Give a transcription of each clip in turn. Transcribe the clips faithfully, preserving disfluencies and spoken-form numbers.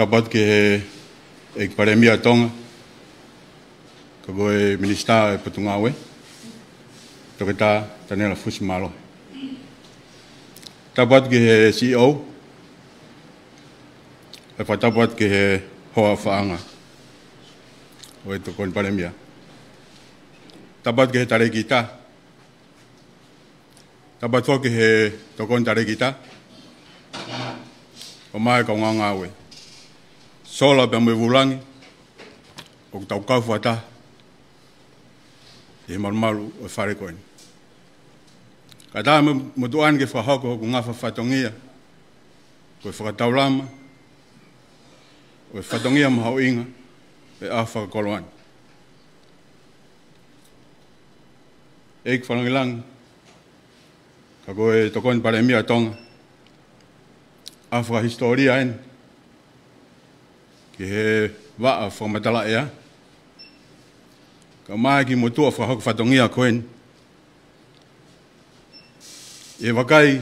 Tapu atu ki he ʻEiki Palēmia Tonga, ka ko e Minisitā ʻo e Potungāue, Toketā Taniela Fusimālohe. Tapu atu ki he C E O, ʻe fakatapu atu ki he hoa ʻofaʻanga ʻo e Tokoni Palēmia. Tapu atu ki he talēkita. Tapu atu foki ki he Tokoni Talēkita, ʻo mai ka ngāue sola pea mo e vūlangi ʻoku tau kau fakataha ʻi he malumalu ʻo e fale ko eni. Kae ʻatā mo e motuʻa ni ke fakahoko hoku ngafa fatongia ko e fakataulama ʻo e fatongia mahuʻinga ʻo e ʻaho fakakoloa ni. ʻEiki Fakalāngilangi, ka ko e Tokoni Palēmia Tonga, ʻaho fakahisitōlia eni ki he vaʻa fakamatala ʻea, kae ʻumaʻā e kiʻi motuʻa fakahoko fatongia ko eni. ʻI he vakai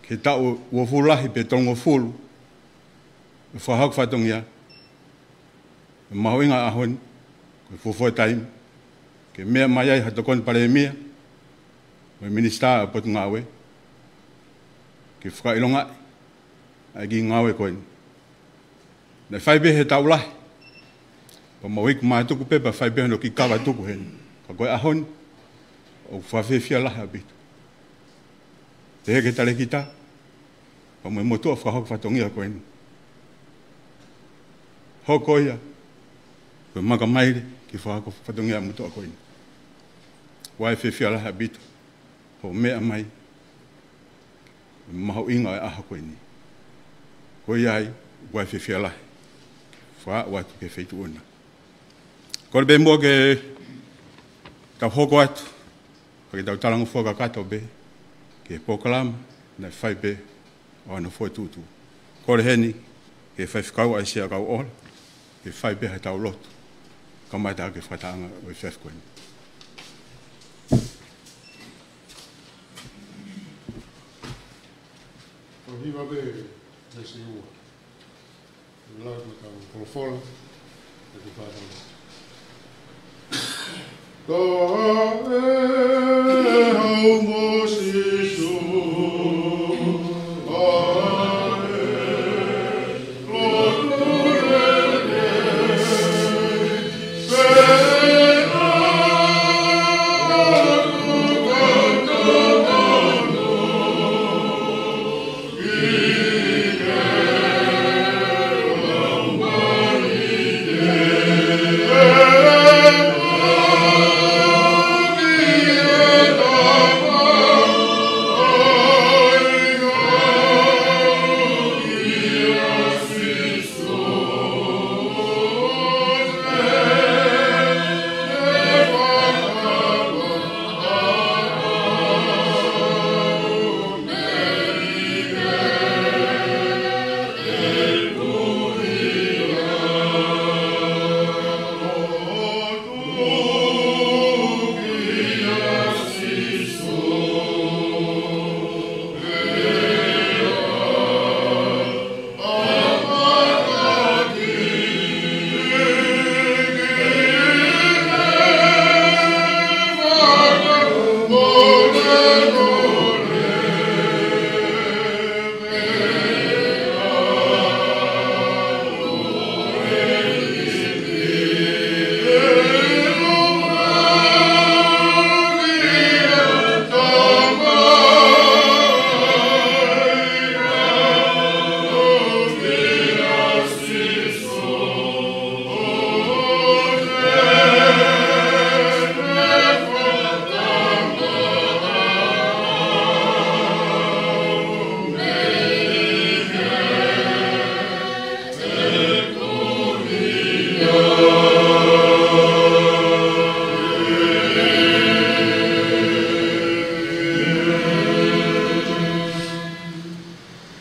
ki he taʻu uofulu lahi pe tolungofulu ʻo e fakahoko fatongia, ʻoku mahuʻinga e ʻaho ni, ko e fuofua taimi ke meʻa mai ai ha Tokoni Palēmia mo e Minisitā ʻo e Potungāue ke fakaʻilongaʻi ʻa e kiʻi ngāue ko eni. Naʻe fai pē he taʻu lahi, pea mo e uike mātuku pē pea fai pē hono kiʻi kava tuku heni. Ka ko e ʻaho ni, ʻoku fakafiefia lahi ʻaupito. Pehē ki he talēkita pea mo e motuʻa fakahoko fatongia ko eni. Hoko ia ko e maka maile ki he fakahoko fatongia ʻa e motuʻa ko eni. ʻOku ou fiefia lahi ʻaupito hoʻo meʻa mai, mahuʻinga ʻo e ʻaho ko eni. Ko ia ai, ʻoku ou fiefia lahi. Fakaaʻu atu ki he feituʻu na. Kole pē muʻa ke tau hoko atu, pea ke tau talangofua kakato pē ki he polokalama naʻe fai pē ʻo hono fokotuʻutuʻu. Kole heni ki he faifekau ʻAisea Kauʻola ke fai pē haʻatau lotu, kamata ʻaki e fakatahaʻanga ʻo e efiafi ko eni. Tau hiva pē veesi ua. Lau ʻetau folofola, ʻetau folofola. Ko e hau mo Sīsū, ʻa e lotu lelei, pea ʻoku tau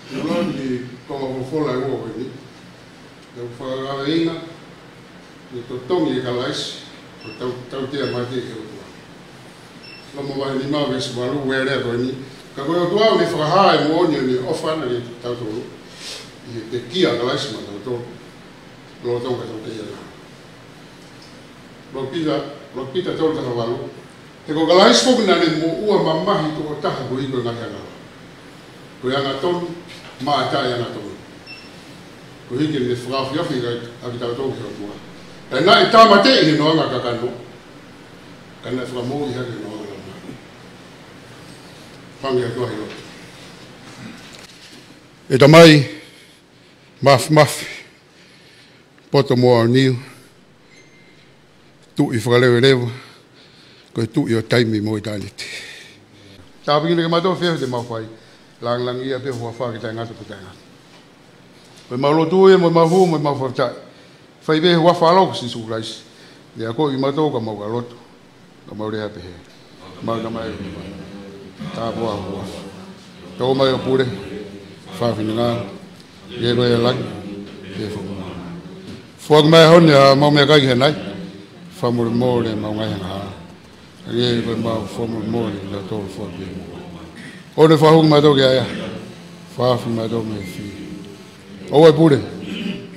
Tau lau e kiʻi konga folofola ʻo e ʻaho ni. Tau fakakaveinga, ʻi he totongi ʻo Kalaisi, ko e tau, tautea mate ʻe he ʻOtua. Loma vahe nima veesi valu, ʻoku lea ko eni: Ka ko e ʻOtua ʻoku ne fakahā e moʻoni ʻo ʻene ʻofa naʻa ne ʻiate kitautolu ʻi he pekia ʻa Kalaisi maʻatautolu. Lolotonga tau kei ʻi ai. Lord Peter, Lord Peter tolu taha valu. He ko Kalaisi foki naʻa ne moʻua mamahi tokotaha koeʻuhi ko e ngaahi angahala, ko e angatonu maʻa e taʻeangatonu, koeʻuhi ke ne fakaafeʻi ʻa kitautolu ki he ʻOtua. Pea naʻe tāmateʻi ʻi he noaʻanga kakano, ka naʻe fakamoʻui hake ʻi he noaʻanga laumālie. Hanga ʻe he ʻOtua ʻi loto. ʻE Tamai māfimafi, poto mo aoniu, Tuʻi fakaleveleva, ko e Tuʻi ʻo taimi mo ʻitāniti. Tāpuekina ke mau fie te mau fai, langilangiʻia pē ho huafa ke taʻengata pea taʻengata. Ko ʻemau lotu ia mo ʻemau hū mo ʻemau fakafetaʻi, fai pē he huafa ʻo ho ʻAlo ko Sīsū Kalaisi. Ke akoʻi kimautolu ka mau ka lotu, ka mau lea pehē: Mau Tamai, tāpuaki ho huafa. Tō mai hoʻo pule, fai ho finangalo, ʻi he ko ia ʻi langi, ʻi he fonua. Foaki mai he ʻaho ni haʻamau meʻakai ki he ʻanai. Fakamolemole ʻemau ngaahi angahala, hangē ko ʻemau fakamolemole ʻi he ʻofa ʻa kinautolu ʻoku fai kiate kimautolu. ʻOua naʻa fakahū kimautolu ki he ʻahiʻahi, fakahaofi kimautolu mei he fili. ʻOua ʻe pule,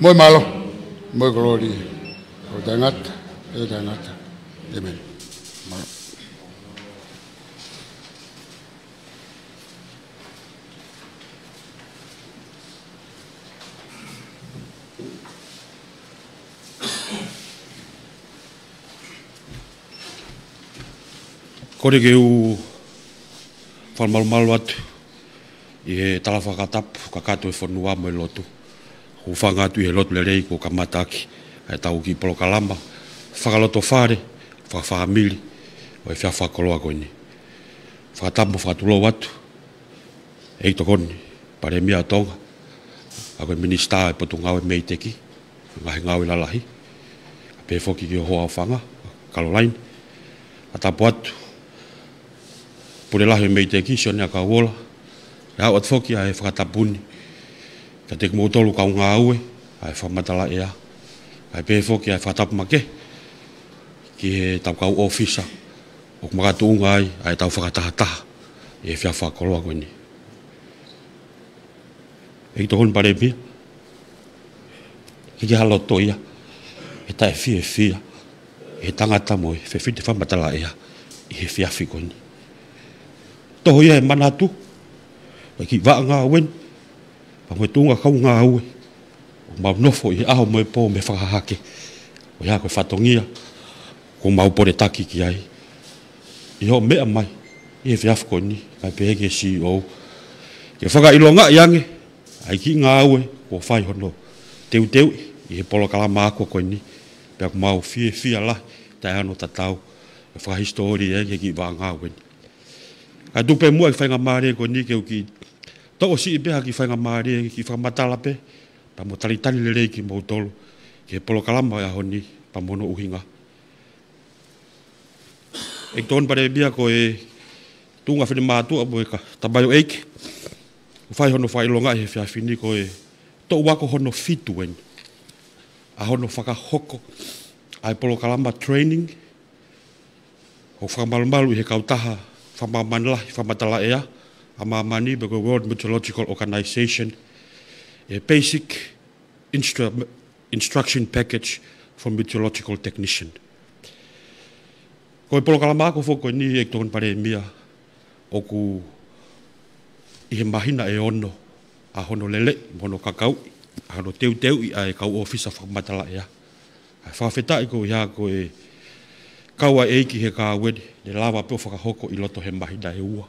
mo e mālohi, mo e kolōlia, ʻo taʻengata, ʻo taʻengata. ʻĒmeni. Mālō. Kole ke u fakamalumalu atu ʻi he tala fakatapu kakato e fonua mo e lotu. Hūfanga atu ʻi he lotu lelei kuo kamata ʻaki ʻa ʻetau kiʻi polokalama fakalotofale, fakafāmili ʻo e efiafi fakakoloa ko eni. Fakatapu mo fakatulou atu ʻEiki Tokoni Palēmia ʻo Tonga, ʻa ia ko e Minisitā ʻo e Potungāue MEIDECC, Ngaahi Ngāue Lalahi, pehē foki ki ho hoa ʻofaʻanga, Caroline. Fakatapu atu Pule Lahi ʻo e MEIDECC, Sione ʻAkauola. ʻE aʻu atu foki ʻa e fakatapu ni kiate kimoutolu kau ngāue ʻa e fakamatala ʻea, kae pehē foki ʻa e fakatapu makehe ki heʻetau kau ʻōfisa ʻoku makatuʻunga ai ʻa ʻetau fakatahataha ʻi he efiafi fakakoloa ko eni. ʻEiki Tokoni Palēmia, ʻikai ke ha loto ia ʻe taʻefiefia ʻe he tangata mo e fefine fakamatala ʻea ʻi he efiafi ko eni. Toho ia he manatu ʻa e kiʻi vaʻa ngāue ni, pea mo e tuʻunga kau ngāue ʻoku mau nofo ʻi he ʻaho mo e pō mei he fakahahake, ʻo ia ko e fatongia kuo mau poletaki ki ai ʻi hoʻo meʻa mai ʻi he efiafi ko eni, kae pehē ki he C E O, ke fakaʻilongaʻi ange ʻa e kiʻi ngāue kuo fai hono teuteuʻi ʻi he polokalama ako ko eni, pea ʻoku mau fiefia lahi taʻe hano tatau ʻa e fakahisitōlia ʻi he kiʻi vaʻa ngāue ni. Kae tuku pē muʻa e faingamālie ko eni ke u kiʻi toʻo siʻi pē ha kiʻi faingamālie ke kiʻi fakamatala pē, pea mo talitali lelei kimoutolu ki he polokalama ʻo e ʻaho ni, pea mo hono ʻuhinga. ʻEiki Tokoni Palēmia, ko e tuʻunga finemātuʻa mo e kau tamaioʻeiki ʻoku fai hono fakaʻilongaʻi he efiafi ni, ko e toʻu ako hono fitu eni ʻa hono fakahoko ʻa e polokalama training ʻoku fakamalumalu ʻi he kautaha fakamāmani lahi fakamatala ʻea ʻa māmani, pe ko e World Meteorological Organization, ʻa e Basic Instru-, Instruction Package for Meteorological Technician. Ko e polokalama ako foki ko eni, ʻEiki Tokoni Palēmia, ʻoku ʻi he māhina ʻe ono ʻa hono lele mo hono kakau, ʻa hono teuteuʻi ʻa e kau ʻōfisa fakamatala ʻea. ʻA e fakafetaʻi ko ia ko e kau ʻa e ʻEiki he kāue ni, ne lava pē ʻo fakahoko ʻi loto he māhina ʻe ua.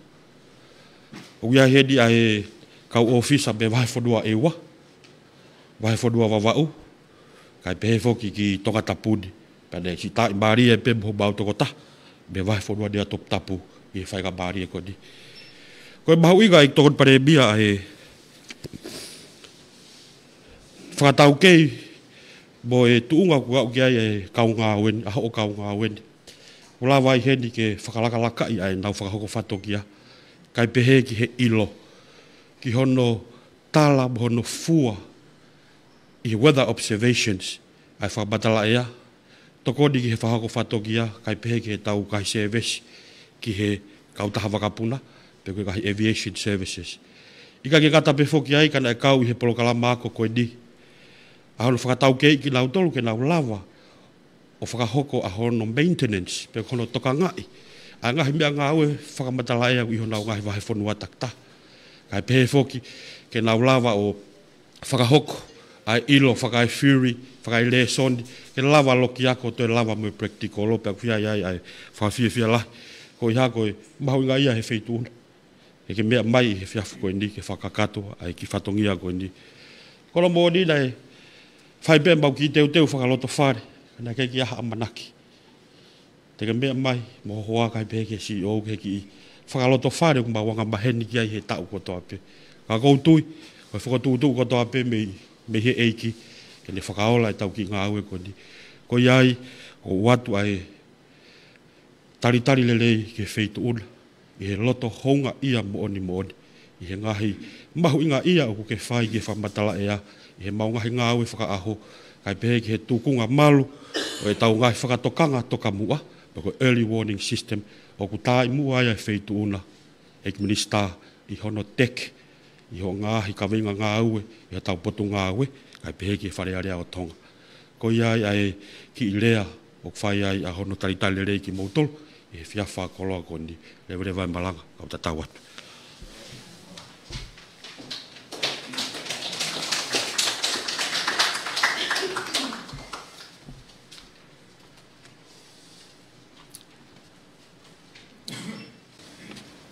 ʻOku ʻi ai heni ʻa e kau ʻōfisa mei he vahefonua ʻEua, vahefonua Vavaʻu, kae pehē foki ki Tongatapu ni. Pea ne siʻi tāʻimālie pē mo homau tokotaha mei he vahefonua ni ʻa Toputapu ʻi he faingamālie ko eni. Ko e mahuʻinga, ʻEiki Tokoni Palēmia, ʻa e fakataukei mo e tuʻunga ʻoku aʻu ki ai e kau ngāue ni, ʻa hoʻo kau ngāue ni, ʻoku lava ai heni ke fakalakalakaʻi ʻa ʻenau fakahoko fatongia, kae pehē ki he ʻilo ki hono tala mo hono fua ʻi he weather observations ʻa e fakamatala ʻea, tokoni ki he fakahoko fatongia, kae pehē ki heʻetau ngaahi sēvesi ki he kautaha vakapuna, pe ko e ngaahi aviation services. ʻIkai ke ngata pē foki ai, ka naʻe kau ʻi he polokalama ako ko eni ʻa hono fakataukeiʻi kinautolu ke nau lava ʻo fakahoko ʻa hono maintenance, pe ko hono tokangaʻi ʻa e ngaahi meʻangāue fakamatala ʻea ʻi honau ngaahi vahefonua takitaha. Kae pehē foki ke nau lava ʻo fakahoko ʻa e ʻilo fakaefiri, fakaelēsoni, ke lava loki ako toe lava mo e practical, pea ʻoku ʻi ai ʻa e fakafiefia lahi. Ko ia ko e mahuʻinga ia he feituʻu na. Ke ke meʻa mai he efiafi ko eni ke fakakakato ʻa e kiʻi fatongia ko eni. Ko hono moʻoni naʻe fai pē ʻemau kiʻi teuteu fakalotofale, naʻe ʻikai ke ʻi ai ha ʻamanaki te ke meʻa mai mo ho hoa kae pehē ki he C E O ki he kiʻi fakalotofale ʻoku mau angamaheni ki ai he taʻu kotoa pē. Ka ʻoku ou tui ko e fokotuʻutuʻu kotoa pē mei, mei he ʻEiki ke ne fakaola ʻetau kiʻi ngāue ko eni. Ko ia ai, ʻoku ou ʻoatu ʻa e talitali lelei ki he feituʻu na, ʻi he loto houngaʻia moʻoni moʻoni ʻi he ngaahi mahuʻingaʻia ʻoku ke fai ki he fakamatala ʻea ʻi heʻemau ngaahi ngāue fakaʻaho, kae pehē ki he tukunga malu ʻo ʻetau ngaahi fakatokanga tokamuʻa, pe ko e early warning system, ʻoku taʻimuʻa ai ʻa e feituʻu na, ʻEiki Minisitā, ʻi hono teke ʻi hoʻo ngaahi kaveinga ngāue ʻi hotau potungāue, kae pehē ki he Fale Alea ʻo Tonga. Ko ia ai ʻa e kiʻi lea ʻoku fai ai ʻa hono talitali lelei kimoutolu ʻi he efiafi fakakoloa ko eni. Leveleva e malanga, kau tatau atu.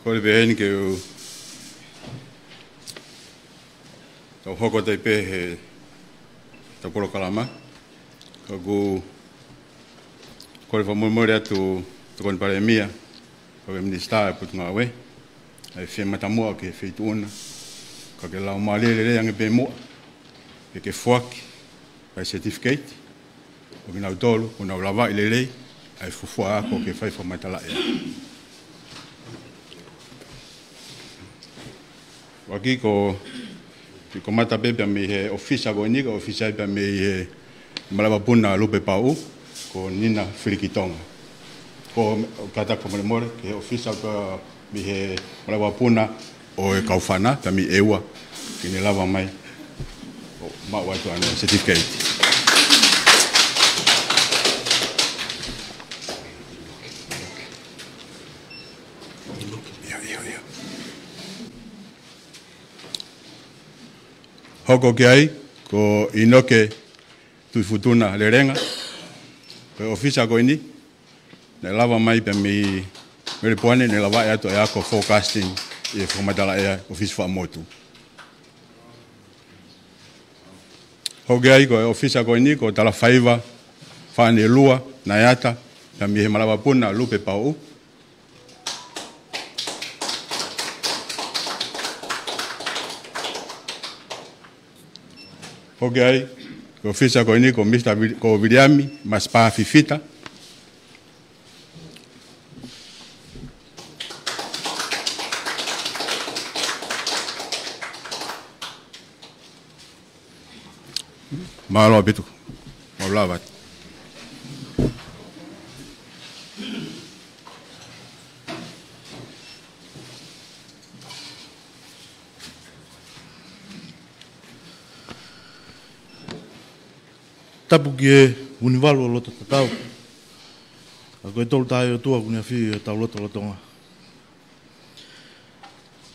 Kole pē heni ke u tau hoko atu ai pē he tau polokalama. Ka ʻoku ou kole fakamolemole atu Tokoni Palēmia, kau Minisitā ʻo e Potungāue, ʻa e fie matamuʻa ki he feituʻu na, ka ke lau mālie lelei ange pē muʻa ke ke foaki ʻa e certificate ʻo kinautolu kuo nau lavaʻi lelei ʻa e fuofua ako ke fai fakamatala ʻea. ʻUluaki ko, ko e kamata pē pea mei he ʻōfisa ko eni, ko e ʻōfisa pē mei he Malava Puna Lupe Pauʻu, ko Nina Filikitonga. Ko, kātaki fakamolemole ki he ʻōfisa pē mei he Malava Puna ʻo e Kaufana, pea mei ʻEua, ke ne lava mai ʻo maʻu atu ʻa e certificate. ʻIo, ʻio, ʻio. Hoko ki ai, ko ʻInoke Tuʻifutuna Lelenga, ko e ʻōfisa ko eni, naʻe lava mai pē mei Melepuane, ne lavaʻi atu ʻa e ako forecasting ʻi he fakamatala ʻea ʻi he ʻōfisi fakamotu. Hoko ai ko e ʻōfisa ko eni ko Talafaiva Fane Lua Naiata, pea mei he Malava Puna Lupe Pauʻu. Hoko ai ko e ʻōfisa ko eni ko Mr Vil-, ko Viliami Masipa Fifita. Mālō ʻaupito. Mālō ʻaupito. Tapu ki he Vunivalu ʻo Lototatau. ʻA ko e Tolu Tahaʻi ʻOtua kuo ne afio ʻi hotau lotolotonga.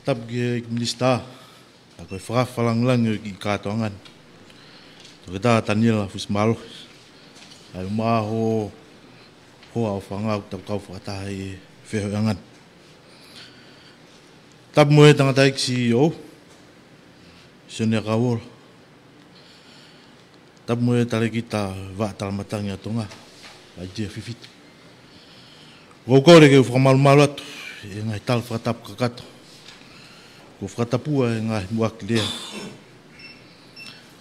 Tapu ki he ʻEiki Minisitā, ʻa ko e Fakaafe Fakalāngilangi ʻo e kiʻi kātoanga ni, Toketā Taniela Fusimālohi, ʻa e ʻumaʻā ho hoa ʻo fānau ʻoku tau kau fakataha ʻi he feohiʻanga ni. Tapu mo e tangataʻeiki C E O, Sione ʻAkauola. Tapu mo e talēkita Vaʻa Talamatangi ʻa Tonga, ʻAitia Fifita. ʻOku ou kole ke u fakamalumalu atu ʻi he ngaahi tala fakatapu kakato kuo fakatapua ʻe he ngaahi muʻaki lea.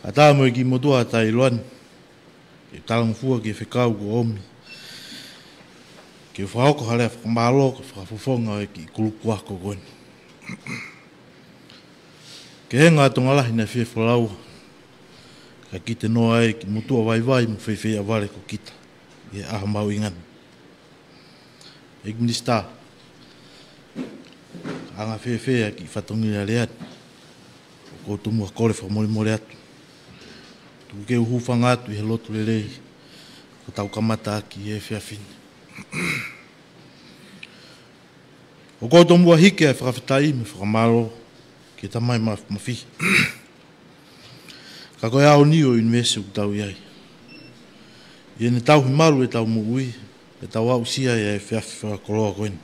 ʻAtā mo e kiʻi motuʻa ʻa Tailoani, ke talangofua ki he fekau kuo ʻomi ke u fakahoko ha lea fakamālō ko e fakafofonga ʻo e kiʻi kulupu ako ko eni. Ko e ngaahi Tonga lahi naʻe fie folau, kae kite noa ai e kiʻi motuʻa vaivai mo feifeiʻavale ko kita ʻi he ʻaho mahuʻinga ni. ʻEiki Minisitā, anga fēfē ʻa e kiʻi fatongia lea ni? ʻOku ou tomuʻa kole fakamolemole atu. ʻOku ou hūfanga atu ʻi he lotu lelei kuo tau kamata ʻaki he efiafi ni. ʻOku ou tomuʻa hiki ʻa e fakafetaʻi mo e fakamālō ki he Tamai Māfimafi. Ka ko e ʻaho ni ʻo e ʻunivēsi ʻoku tau ʻi ai. ʻI heʻene tauhi malu ʻetau moʻui, ʻe tau aʻusia ʻa e efiafi fakakoloa ko eni.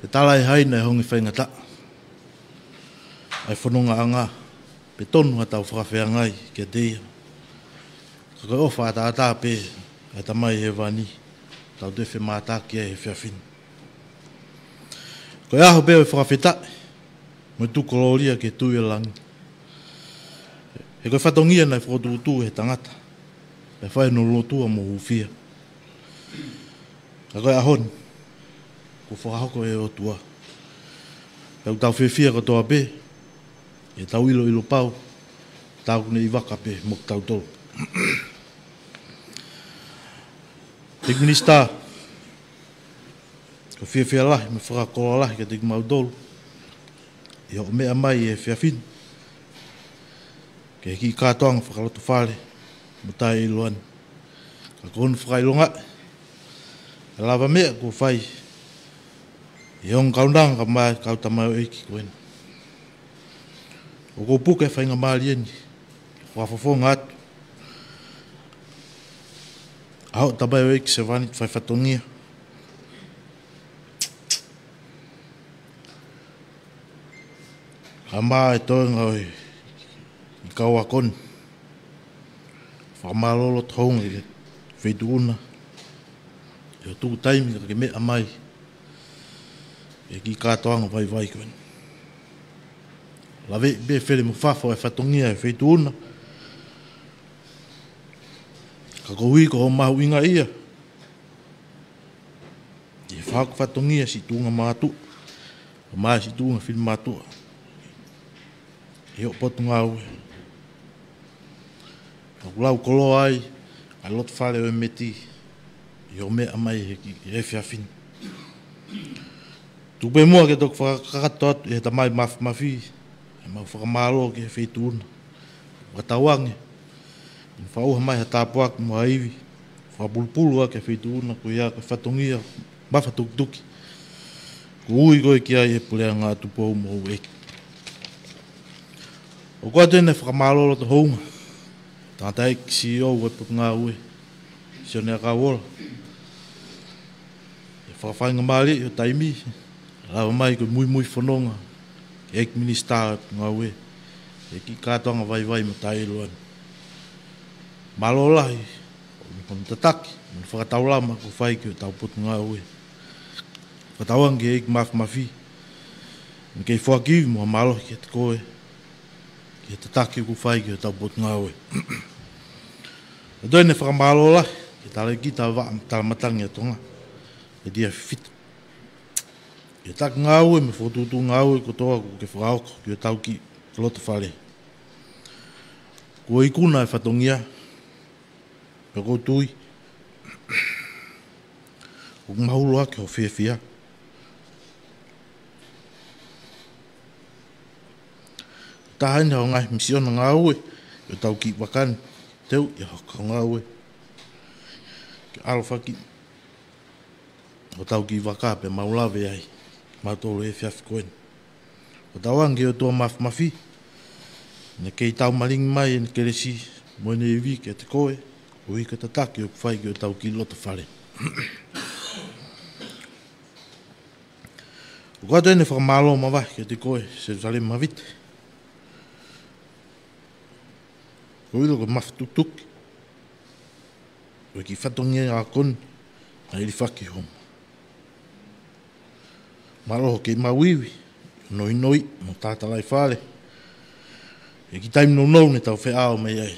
ʻE tala ʻe hai naʻe honge faingataʻa ʻa e fonongaʻanga, pe tonu haʻatau fakafeangai kiate ia. Ka ko e ʻofa ʻataʻatā pē ʻa e Tamai Hēvani, tau toe femātaaki ai he efiafi ni. Ko e ʻaho pē ʻo e fakafetaʻi mo e tuku kolōlia ki he Tuʻi ʻo Langi. He ko e fatongia naʻe fokotuʻutuʻu ʻe he tangata, pea fai hono lotua mo hūfia. Ka ko e ʻaho ni, kuo fakahoko ʻe he ʻOtua. Pea ʻoku tau fiefia kotoa pē, ʻi heʻetau ʻiloʻilo pau, ʻoku ne ʻi vaka pē mo kitautolu. ʻEiki Minisitā, ko e fiefia lahi mo e fakakoloa lahi kiate kimautolu ʻi hoʻo meʻa mai he efiafi ni ki he kiʻi kātoanga fakalotofale mo taʻeʻiloa ni. Ka ko hono fakaʻilongaʻi ʻa e lavameʻa kuo fai ʻi he ongo kaunanga kae ʻumaʻā e kau tamaioʻeiki ko eni. ʻOku ou puke e faingamālie ni ke fakafofonga atu ʻa hoʻo tamaioʻeiki sevāniti faifatongia, kae ʻumaʻā e toenga ʻo e kau ako ni. Fakamālō loto houngaʻia ki he Feituʻu na ʻi hoʻo tuku taimi kae ke meʻa mai he kiʻi kātoanga vaivai ko eni. Laveʻi pē fele mo fafo e fatongia ʻo e Feituʻu na, ka koeʻuhi ko hoʻo mahuʻingaʻia ʻi he fakahoko fatongia siʻi tuʻunga mātuʻa, kae ʻumaʻā siʻi tuʻunga finemātuʻa ʻi hoʻo potungāue. Ka ʻoku lau koloa ai ʻa e lotofale ʻo e METI ʻi hoʻo meʻa mai he kiʻi efiafi ni. Tuku pē muʻa ke toki fakakakato atu ʻe he Tamai Māfimafi ʻemau fakamālō ki he Feituʻu na. Fakatauange ʻe ne fakaʻauha mai ha tāpuaki mo ha ivi fakapulupulu ʻaki e Feituʻu na, ko ia ko e fatongia mafatukituki kuo ui koe ki ai ʻe he Puleʻanga Tupou mo Houʻeiki. ʻOku ʻoatu ʻeni e fakamālō loto houngaʻia ki he tangataʻeiki CEO ʻo e Potungāue, Sione ʻAkauola, he fakafaingamālie ʻo e taimi, lava mai ko e muimui fononga ki he ʻEiki Minisitā ʻo e Potungāue he kiʻi kātoanga vaivai mo taʻeʻiloa ni. Mālō lahi hono tataki mo hono fakataulama kuo fai ki hotau Potungāue. Fakatauange ki he ʻEiki Māfimafi ʻe kei foaki ivi mo ha mālohi kiate koe ki he tataki kuo fai ki hotau Potungāue. ʻOatu ʻeni e fakamālō lahi ki he Talēkita Vaʻa Talamatangi ʻa Tonga, ʻElia Fifita, ʻi he taki ngāue mo e fokotuʻutuʻu ngāue kotoa kuo ke fakahoko ki hotau kiʻi lotofale. Kuo ikuna e fatongia, pea ʻoku ou tui ʻoku mahulu hake hoʻo fiefia. Taha ʻeni hoʻo ngaahi misiona ngāue ʻi hotau kiʻi vaka ni, teu ʻi hoʻo kau ngāue ke ʻalofaki hotau kiʻi vaka pea mau lave ai mautolu he efiafi ko eni. Fakatauange ki he ʻOtua Māfimafi ʻe ne kei taumalingi mai ʻene kelesi mo ʻene ivi kiate koe, koeʻuhi ko e tataki ʻoku fai ki hotau kiʻi lotofale. ʻOku ʻoatu ʻeni e fakamālō mavahe kiate koe, Selūsalema Vavite, koeʻuhi ko e mafatukituki ʻo e kiʻi fatongia ako ni naʻe hilifaki ʻi Homa. Mālō hoʻo kei maʻu ivi, noinoi mo tatalaifale he kiʻi taimi nounou ne tau feʻao mai ai.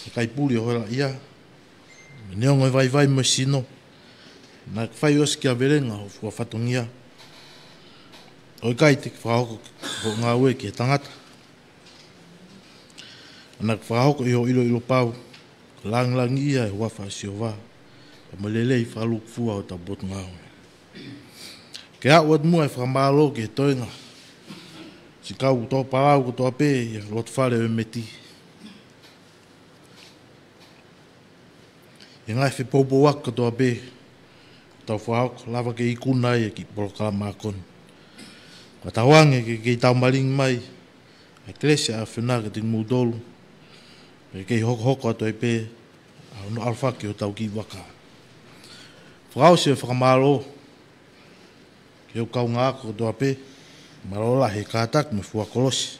He ʻikai puli hoʻo helaʻia, mo e neongo e vaivai mo e sino, naʻa ke fai ʻosi kia velenga hoʻo fua fatongia. ʻOku ʻikai te ke fakahoko hoʻo ngāue ki he tangata, naʻa ke fakahoko ʻi hoʻo ʻiloʻilo pau, langilangiʻia e huafa ʻo Sihova, pea mo e lelei fakalūkufua ʻo hotau Potungāue. Ke aʻu atu muʻa e fakamālō ki he toenga Siʻi kau tō palau kotoa pē ʻi he loto fale ʻo e meti. ʻI he ngaahi fepoupouaki kotoa pē ʻoku tau fakahoko, lava ke ikuna ai e kiʻi polokalama ko eni. Fakatauange ke kei taumalingi mai ʻa e kelesi ʻa e ʻAfiona kiate kimoutolu, ke kei hokohoko atu ai pē ʻa hono ʻalofaki hotau kiʻi vaka. Fakaʻosi e fakamālō ki he kaungā ako kotoa pē, mālō lahi e kātaki mo e fua kolosi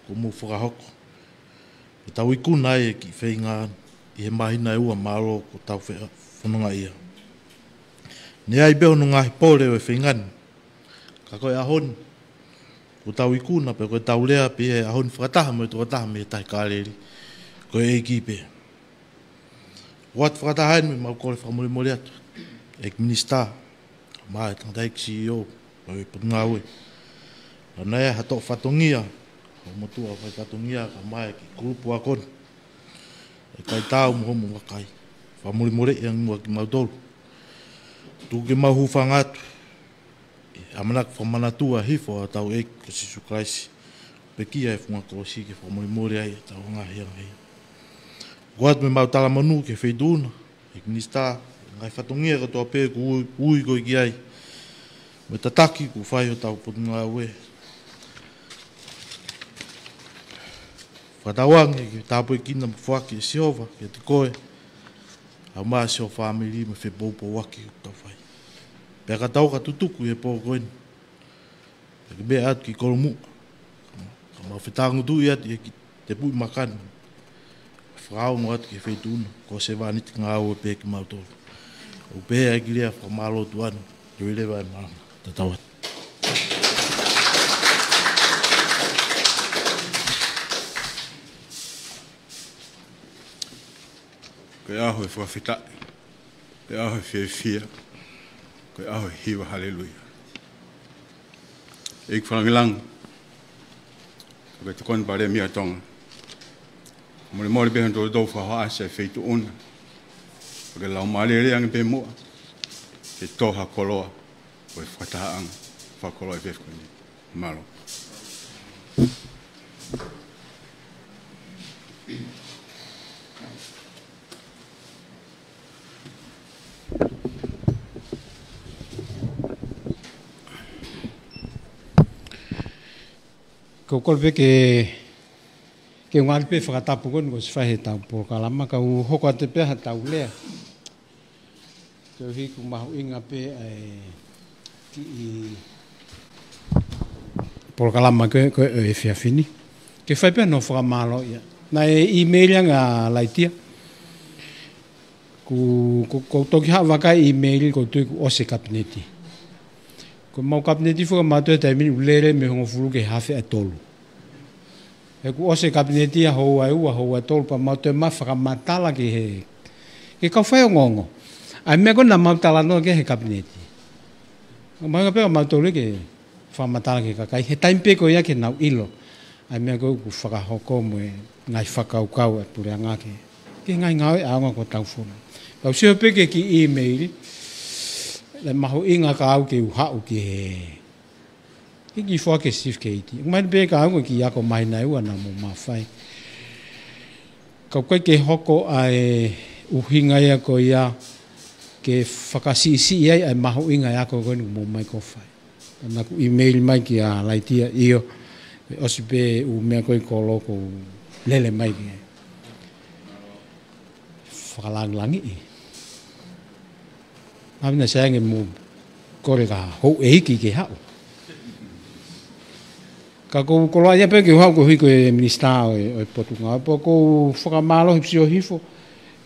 kuo mou fakahoko ke tau ikuna ai e kiʻi feinga ʻi he māhina ʻe ua, mālō kuo tau fefonongaʻia. Naʻe ʻi ai pē hono ngaahi pole ʻo e feinga ni, ka ko e ʻaho ni kuo tau ikuna pē, ko ʻetau lea pē ʻi he ʻaho ni fakataha mo e tokotaha mei he Tahi Kāleli, ko e ʻEiki pē. ʻOatu fakataha eni mo ʻemau kole fakamolemole atu ki he Minisitā, kae ʻumaʻā e tangataʻeiki C E O ʻo e Potungāue. Naʻe ʻi ai ha toʻo fatongia ʻo e motuʻa faifatongia kae ʻumaʻā e kiʻi kulupu ako ni, ʻa e kaitau mo hoʻomo vakai. Fakamolemoleʻi ange muʻa kimautolu. Tuku ke mau hūfanga atu ʻi he ʻamanaki fakamanatua hifo ʻa hotau ʻEiki ko Sīsū Kalaisi, pekia he funga kolosi ke fakamolemole ai ʻetau ngaahi angahala. ʻOatu mo ʻemau talamonū ki he Feituʻu na, ʻEiki Minisitā, ngaahi fatongia kotoa pē kuo ui, ui koe ki ai, mo e tataki kuo fai ʻe hotau Potungāue. Fakatauange ke tāpuekina mo foaki ʻe Sihova kiate koe, kae ʻumaʻā siʻo fāmili mo e fepoupouaki ʻoku tau fai. Pea ka tau ka tutuku ʻi he pō ko eni, pea ke meʻa atu ki Kolomuʻa, ka mau fetāngutuʻi atu ʻi he kiʻi tēpuʻi makani, fakaongo atu ki he Feituʻu na, ko e sevāniti ngāue pē kimautolu. ʻOku pehē ʻa e kiʻi lea fakamālō atu eni, ke ʻoua leva e malanga. Tatau atu. Ko e ʻaho ʻo e fakafetaʻi, ko e ʻaho ʻo e fiefia, ko e ʻaho ʻo e hiva haleluia. ʻEiki fakalāngilangi, ʻoku ke tokoni Palēmia ʻo Tonga. Molemole pē hono toutou fakahohaʻasi e Feituʻu na, ʻoku ke laumālie lelei ange pē muʻa ke tō ha koloa ʻo e fakatahaʻanga fakakoloa ʻi he efiafi ko eni. Mālō. Ko e kole pē ke, ke u ngali pē fakatapu ko eni kuo ʻosi fai heʻetau polokalama, ka u hoko atu pē heʻetau lea. Koeʻuhi ʻoku mahuʻinga pē ʻa e kiʻi polokalama ko ē, ko ē ʻo e efiafi ni. Ke fai pē hano fakamālōʻia. Naʻe ʻīmeili ange ʻa Laitia. Kuo, kuo, kuo u toki haʻu vakai ʻīmeili, kuo u tui kuo ʻosi e Kapineti. Ko ʻemau Kapineti foki ʻa mautolu he taimi ni ʻoku lele mei he hongofulu ki he hafe ʻa e tolu. He kuo ʻosi e Kapineti ʻa houa ʻe ua, houa ʻe tolu, pea mau toe ō mai ʻo fakamatala ki he, ki he kau faiongoongo ʻa e meʻa ko ē naʻa mau talanoa ki ai he Kapineti. Mahalo pē ʻa mautolu ke fakamatala ki he kakai he taimi pē ko ia ke nau ʻilo ʻa e meʻa ko ē ʻoku fakahoko mo e ngaahi fakakaukau ʻa e Puleʻanga ki he, ki he ngaahi ngāue ʻaonga kuo tau fonu. Ka u sio pē ki he kiʻi ʻīmeili, naʻe mahuʻinga kiate au ke u haʻu ki he, ke kiʻi foaki e certificate. ʻOku mahino pē kiate au ko e kiʻi ako māhina ʻe ua naʻa mou maʻu fai. Ka ʻoku ʻikai ke hoko ʻa e ʻuhinga ia ko ia ke fakasiʻisiʻi ai ʻa e mahuʻinga e ako ko eni ʻoku mou ō mai ʻo fai. Naʻa ku ʻīmeili mai kia Laitia, ʻio, ʻosi pē ʻū meʻa ko ē ʻi kolo kuo u lele mai ke fakalāngilangiʻi. Naʻa mou sio ange mo kole ki he houʻeiki ke haʻu. Ka ʻoku ou koloaʻia pē ke u haʻu koeʻuhi ko e Minisitā ʻo e, ʻo e Potungāue, pea ʻoku ou fakamālō he sio hifo,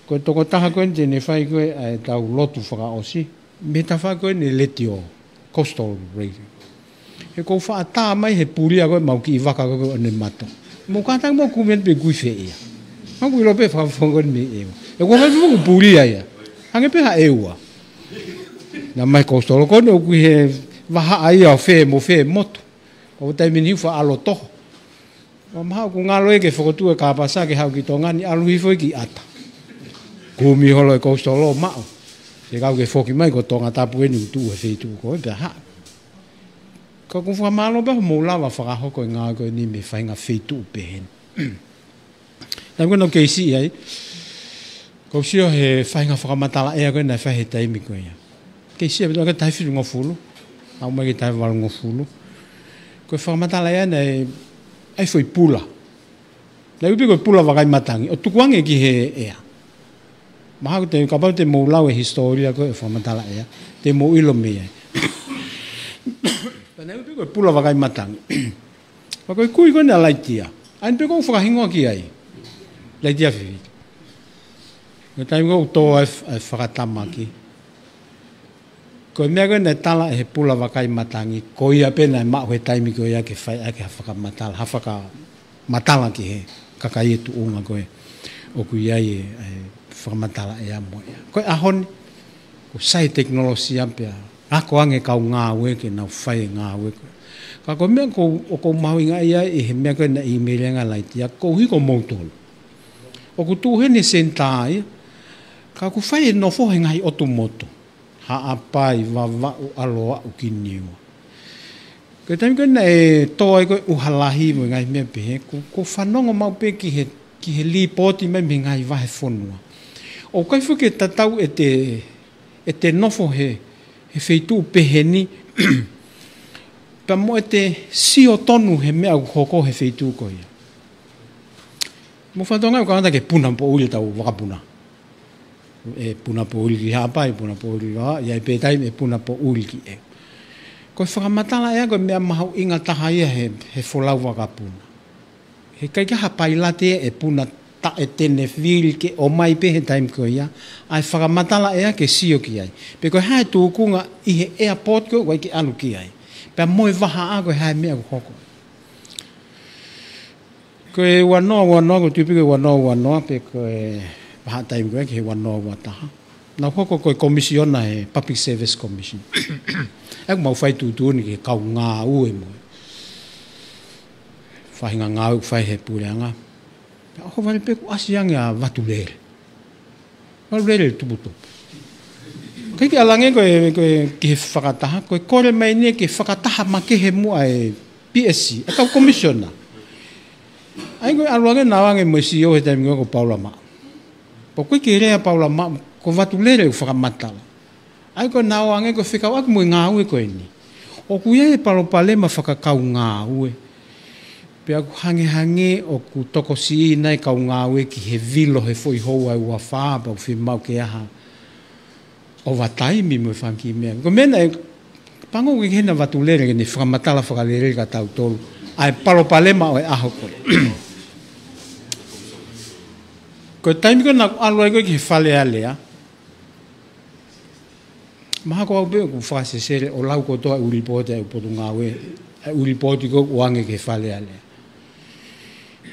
ko e tokotaha ko eni te ne fai ko ē ʻa ʻetau lotu fakaʻosi mei he tafaʻaki ko eni e letiō, Coastal Radio. He ʻoku ou faʻa tā mai he pulia ko ē ʻemau kiʻi vaka ko ē ʻo Onemato. Mou kātaki mou kumi atu pē ʻoku ʻi fē ia. Mau ʻilo pē fakafofonga ko eni mei ʻEua. He ʻoku ou fakafofonga ʻoku pulia ia. Hangē pē ha ʻEua. Naʻe ʻomai Coastal ko eni ʻoku ʻi he vahaʻa ia ʻo fē mo fē motu. ʻO taimi ni ʻoku faʻa ʻalu ʻo toho. ʻO mahalo ʻoku ngalo ia ke fokotuʻu e kāpasa ke haʻu ki Tonga ni, ʻalu hifo ia ki ʻAta. Kumi holo e Coastal ʻo maʻu. Ke kau ke foki mai ko Tongatapu eni ʻoku tuʻu he feituʻu ko ē pea haʻu. Ko ʻeku fakamālō pē hoʻomou lava fakahoko e ngāue ko eni mei he faʻahinga feituʻu pehē ni. Taimi ko ē naʻá ku kei siʻi ai, ʻoku ou sio he faʻahinga fakamatala ʻea ko ē naʻe fai he taimi ko ia. Kei siʻi ai pē taha fitungofulu, aʻu mai ki he taha valungofulu. Ko e fakamatala ʻea naʻe ʻai foʻi pula. Naʻe ui pē ko e pula vakai matangi, ʻo tukuange ki he ʻea. Mahalo te, kapau te mou lau e hisitōlia ko ē ʻo e fakamatala ʻea, te mou ʻilo mei ai. Pea naʻe ui pē ko e pula vakai matangi. Pea ko e kui ko eni ʻa Laitia. ʻA eni pē ʻoku ou fakahingoa ki ai. Laitia Fifili. Ko e taimi ko ē ʻoku tō ai e f-, e fakatamaki. Ko e meʻa ko ē naʻe tala ʻe he pula vakai matangi, ko ia pē naʻe maʻu he taimi ko ia ke fai ʻaki ha fakamatala, ha fakamatala ki he kakai e tuʻunga ko ē ʻoku ʻi ai e, e fakamatala ʻea mo e ʻea. Ko e ʻaho ni, kuo sai e tekinolosia pea ako ange e kau ngāue ke nau fai e ngāue ko ē. Ka ko e meʻa ʻoku ou, ʻoku ou mahuʻingaʻia ai ʻi he meʻa ko ē naʻe ʻīmeili ange ʻa Laitia, koeʻuhi ko moutolu. ʻOku tuʻu heni e senitā ia, ka ʻoku fai e nofo he ngaahi ʻotu motu. Haʻapai, Vavaʻu, ʻAlo aʻu ki Niua. Ko e taimi ko ē naʻe tō ai ko ē ʻuha lahi mo e ngaahi meʻa pehē, ʻoku, ʻoku ou fanongo maʻu pē ki he, ki he lipooti mai mei he ngaahi vahefonua. ʻOku ʻikai foki ke tatau ʻete, ʻete nofo he, he feituʻu pehē ni, pea mo ʻete sio tonu he meʻa ʻoku hoko he feituʻu ko ia. Mou fanongo ʻoku ʻikai ngata ke puna poʻuli ʻetau vakapuna. ʻE puna poʻuli ki Haʻapai, puna poʻuli ki Vavaʻu, ʻi ai pē taimi ʻe puna poʻuli ki ʻEu. Ko e fakamatala ʻea ko e meʻa mahuʻinga taha ia he, he folau vakapuna. He ʻikai ke ʻi ai ha pailate ia ʻe puna taʻe tenefili ke ʻomai pē he taimi ko ia ʻa e fakamatala ʻea ke sio ki ai. Pe ko e hā e tūkunga ʻi he airport ko ē ʻoku ʻai ke ʻalu ki ai. Pea mo e vahaʻa ko e hā e meʻa ʻoku hoko. Ko e ua noa ua noa, ʻoku ou tui pē ko e ua noa ua noa, pe ko e vahaʻa taimi ko ē ki he ua noa ua taha. Naʻá ku hoko ko e komisiona he Public Service Commission. ʻOku mau fai tuʻutuʻuni ki he kau ngāue mo e faʻahinga ngāue ʻoku fai he puleʻanga. Pea ʻohovale pē kuo ʻasi ange ʻa Vatulele. Vatulele tuputupu. ʻIkai ke ʻalu ange ko e, ko e ki he fakataha, ko e kole mai eni ke fakataha makehe muʻa e P S C, ʻa e kau komisiona. ʻA ia ko e ʻalu ange naʻe ʻalu ange mo e C E O he taimi ko ē ko Paula Maʻu. Pea ʻoku ʻikai ke lea Paula Maʻu, ko Vatulele ʻoku fakamatala. ʻA ia ko e naʻe ʻalu ange ko e fekauʻaki mo e ngāue ko eni. ʻOku ʻi ai e palopalema fakakaungāue. Pea ʻoku hangehangē ʻoku tokosiʻi nai e kau ngāue ki he vilo he foʻi houa ʻe ua fā, pea ʻoku fiemaʻu ke ʻai ha ʻovataimi mo e fanga kiʻi meʻa. Ko e meʻa naʻe pango ke hena Vatulele ke ne fakamatala fakalelei kia tautolu ʻa e palopalema ʻo e ʻaho ko ē. Ko e taimi ko ē naʻá ku ʻalu ai ko ē ki he Fale Alea, mahalo ko au pē ʻoku fakasesele ʻo lau kotoa e ʻū lipooti ʻa e ʻū potungāue, e ʻū lipooti ko ē ʻoku ʻoange ki he Fale Alea.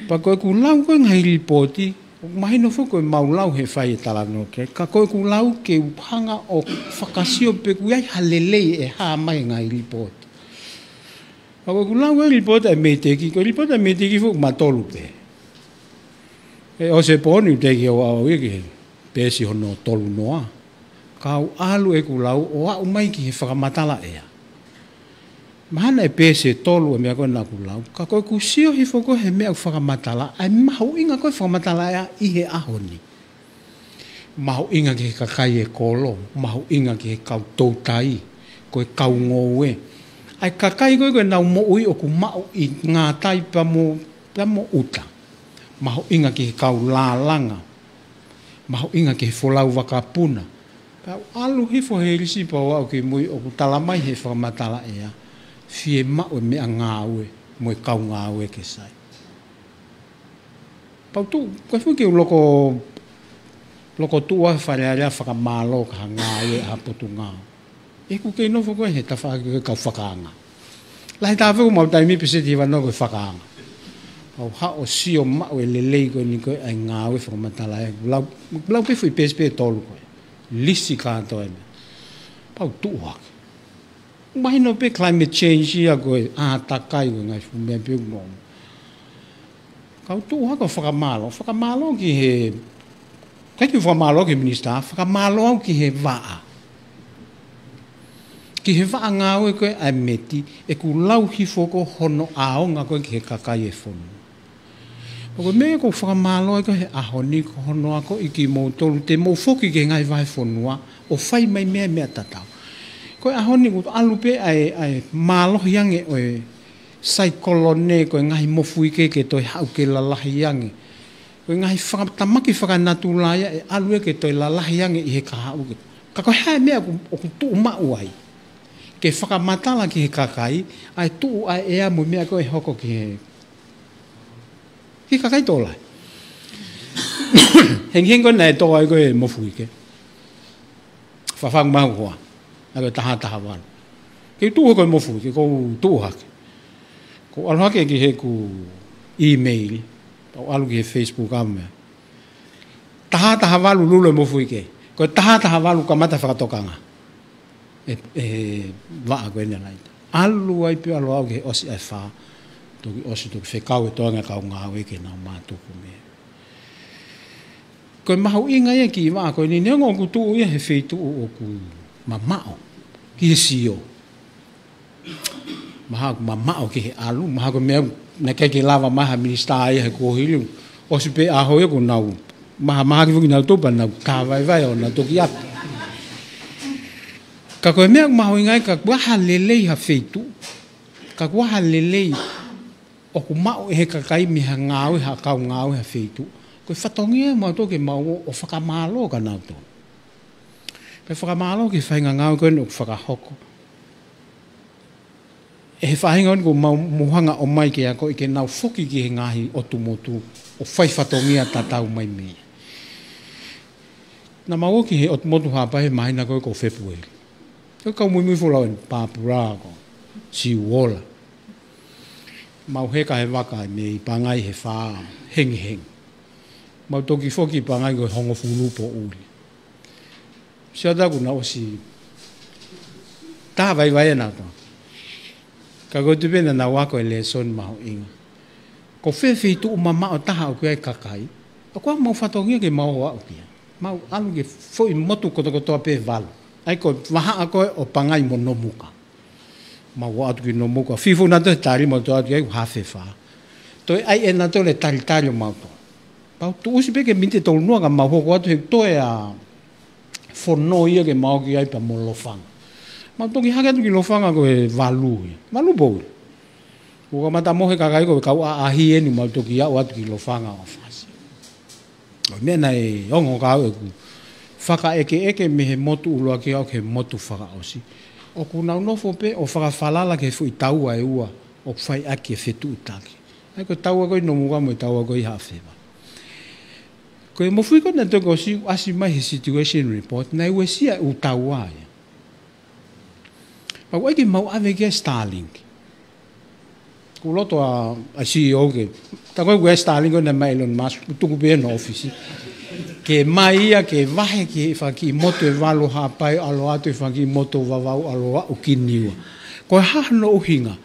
Pea ko ʻeku lau ko ē ngaahi lipooti, ʻoku mahino foki ko e mau lau he fai e talanoa ki ai, ka ko ʻeku lau ke u hanga ʻo fakasio pe ʻoku ʻi ai ha lelei ʻe hā mai he ngaahi lipooti. Pea ko ʻeku lau e lipooti ʻa e MEIDECC, ko e lipooti ʻa e MEIDECC foki ʻoku matolu pē. ʻE ʻosi e pō ni ʻoku teʻeki ke u ʻaʻau ia ki he peesi hono tolu noa. Ka u ʻalu ʻeku lau ʻo aʻu mai ki he fakamatala ʻea. Mahalo naʻe peesi ʻe tolu e meʻa ko ē naʻá ku lau. Ka ko ʻeku sio hifo ko ē he meʻa ʻoku fakamatala, ʻa e mahuʻinga ko ē fakamatala ʻea ʻi he ʻaho ni. Mahuʻinga ki he kakai e kolo, mahuʻinga ki he kau toutai, ko e kau ngoue. ʻA e kakai ko ē ko ʻenau moʻui ʻoku maʻu ʻi Ngātai pea mo, pea mo ʻuta. Mahuʻinga ki he kau lālanga. Mahuʻinga ki he folau vakapuna. Pea u ʻalu hifo he lisi pea u aʻu ki mui ʻoku tala mai he fakamatala ʻea, fiemaʻu e meʻangāue mo e kau ngāue ke sai. Pea u tuʻu, ko e fuʻu ke u loko, loko tuʻu ʻa e Fale Alea fakamālō ki ha ngāue ʻa ha potungāue. ʻOku kei nofo ko ē he tafaʻaki ko ē kau fakaanga. Lahi taha foki ʻemau taimi pē seti hiva noa ko e fakaanga. Pea u haʻu ʻo sio maʻu e lelei ko eni ko ē ʻa e ngāue fakamatala ʻea. Lau, lau pē foʻi peesi pē ʻe tolu ko ē. Lisi kātoa e meʻa. Pea u tuʻu hake. Mahino pē climate change ia ko e ʻātakai ko e ngaahi fuʻu meʻa pē ʻoku nofo. Ka u tuʻu hake ʻo fakamālō, fakamālō ki he, ʻikai ke fakamālō ki he minisitā, fakamālō au ki he vaʻa. Ki he vaʻa ngāue ko ē ʻa e METI, ʻoku lau hifo ko hono ʻaonga ko ē ki he kakai e fonua. Ko e meʻa ʻoku ou fakamālō ai ko ē he ʻaho ni ko hono akoʻi kimoutolu te mou foki ki he ngaahi vahefonua ʻo fai mai meʻa, meʻa tatau. Ko e ʻaho ni ʻoku ʻalu pē ʻa e, ʻa e mālohi ange ʻo e saikolone ko e ngaahi mofuike ke toe haʻu ke lalahi ange. Ko e ngaahi fakatamaki fakanatula ia ʻe ʻalu ia ke toe lalahi ange ʻi he kahaʻu ke. Ka ko e hā e meʻa ʻoku, ʻoku tuʻu maʻu ai ke fakamatala ki he kakai, ʻa e tuʻu ʻa e ʻea mo e meʻa ko ē ʻe hoko ki he, ki he kakai tō lahi. Hengihengi ko ē naʻe tō ai ko ē mofuike. Fafangu mahu hoa. ʻA e taha taha valu. Ke tuʻu ko ē mofuike, ʻoku ou tuʻu hake. ʻOku ou ʻalu hake ki heʻeku email. ʻOku ou ʻalu ki he Facebook ʻa meʻa. Taha taha valu lulu e mofuike. Ko e taha taha valu kamata fakatokanga. ʻE, ʻe vaʻa ko eni laita. ʻAlu ai pē ʻalu au ki he ʻosi ʻa e fā. Toki ʻosi toki fekau e toenga kau ngāue ke nau mātuku meʻa. Ko e mahuʻinga ia ki he vaʻa ko eni neongo ʻoku tuʻu ia he feituʻu ʻoku mamaʻo. Ki he sio. Mahalo ʻoku mamaʻo ki he ʻalu, mahalo ko e meʻa naʻe ʻikai ke lava mai ha minisitā ia he kuohili. ʻOsi pē ʻaho ia ʻoku nau, maha, mahalo ki fuki nau tupa, nau tā vaivai ʻo nau toki ʻapi. Ka ko e meʻa ʻoku mahuʻinga ai ka ʻoku ʻi ai ha lelei ha feituʻu. Ka ʻoku ʻi ai ha lelei ʻoku maʻu ʻe he kakai mei ha ngāue, ha kau ngāue ha feituʻu. Ko e fatongia mautolu ke mau ō ʻo fakamālō kia nautolu. Pea fakamālō ki he faʻahinga ngāue ko eni ʻoku fakahoko. ʻE he faʻahinga ko eni ʻoku mau mou hanga ʻo ʻomai ke akoʻi ke nau foki ki he ngaahi ʻotu motu ʻo fai fatongia tatau mai mei. Naʻa mau ō ki he ʻotu motu Haʻapai he māhina ko ē ko Fepueli. Ko e kau muimui folau ʻeni Papula ko Siuola. Mau heka he vaka mei Pangai he fā hengihengi. Mau toki foki Pangai ko e hongofulu poʻuli. Sio atu ʻoku nau ʻosi tā vaivai ʻa nautolu. Ka ko e tuʻu pē naʻa nau ako e lēsoni mahuʻinga. Ko fē feituʻu mamaʻo taha ʻoku ʻi ai e kakai. ʻOku ʻi ai mau fatongia ke mau ō ʻo aʻu ki ai. Mau ʻalu ki he foʻi motu kotokotoa pē valu. ʻA ia ko e vahaʻa ko ē ʻo Pangai mo Nomuka. Mau ō atu ki Nomuka. Fiu nautolu he tali mau toe ʻalu ki ai ʻoku hafe fā. Toe ʻai ʻe nautolu e talitali ʻo mautolu. Pea u tuʻusi pē ke miniti ʻe tolu noa ka mau hoko atu he toe ʻa Fono ia ke mau ō ki ai pea mo Lofanga. Mau toki hake atu ki Lofanga ko e valu ia. Valu poʻuli. Kuo kamata mohe kakai ko e kau ʻaʻahi eni mau toki aʻu atu ki Lofanga ʻo fasi. Ko e meʻa naʻe ongo kau ʻeku fakaʻekeʻeke mei he motu ʻuluaki ʻo aʻu ki he motu fakaʻosi. ʻOku nau nofo pē ʻo fakafalala ki he foʻi taua ʻe ua ʻoku fai ʻaki e fetuʻutaki. ʻA ia ko e taua ko ē ʻi Nomuka mo e taua ko ē ʻi Haʻafeva. Ko e mofuike naʻe toki ʻosi ʻasi mai he situation report, naʻe uesia e ʻū taua ia. Pea ʻoku ʻai ke mau ʻave ki ai e Starlink. Ko e loto ʻa, ʻa e C E O ke. Tā ko ē ʻoku ʻi ai e Starlink ko ē naʻe ʻomai ʻe Elon Musk, ʻoku tuku pē ʻi hono ʻōfisi. Ke ʻomai ia, ke vahe ki he fanga kiʻi motu ʻe valu Haʻapai ʻo ʻalu atu, e fanga kiʻi motu ʻe valu ʻo ʻalu atu ki Niua. Ko e hā hono ʻuhinga?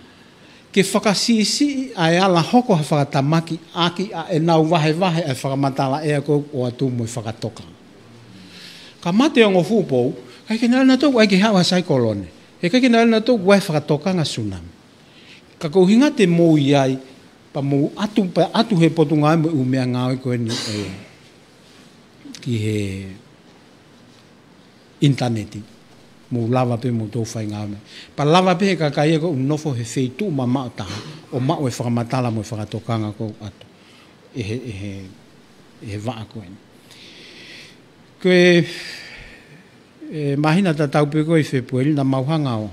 Ke fakasiʻisiʻi ʻa e ala hoko ha fakatamaki ʻaki ʻa ʻenau vahevahe ʻa e fakamatala ʻea ko ē ʻoku ʻoatu mo e fakatokanga. Ka mate ongo fuʻu pou, ʻikai ke nau ʻilo nautolu ʻoku ʻai ke haʻu ha saikolone. He ʻikai ke nau ʻilo nautolu ʻoku ʻi ai e fakatokanga tsunami. Ka ko e ʻuhinga te mou ʻi ai, pea mou ʻatu, pea ʻatu he Potungāue mo e ʻū meʻangāue ko eni ʻe, ki he ʻinitaneti. Mou lava pē mou toe fai ngāue mai. Pea lava pē he kakai ia ko ē ʻoku nofo he feituʻu mamaʻo taha, ʻo maʻu e fakamatala mo e fakatokanga ko ē ʻoku ʻatu ʻe he, ʻe he, ʻe he vaʻa ko eni. Ko e, e māhina tatau pē ko ē ʻi Fepueli naʻa mau hanga ʻo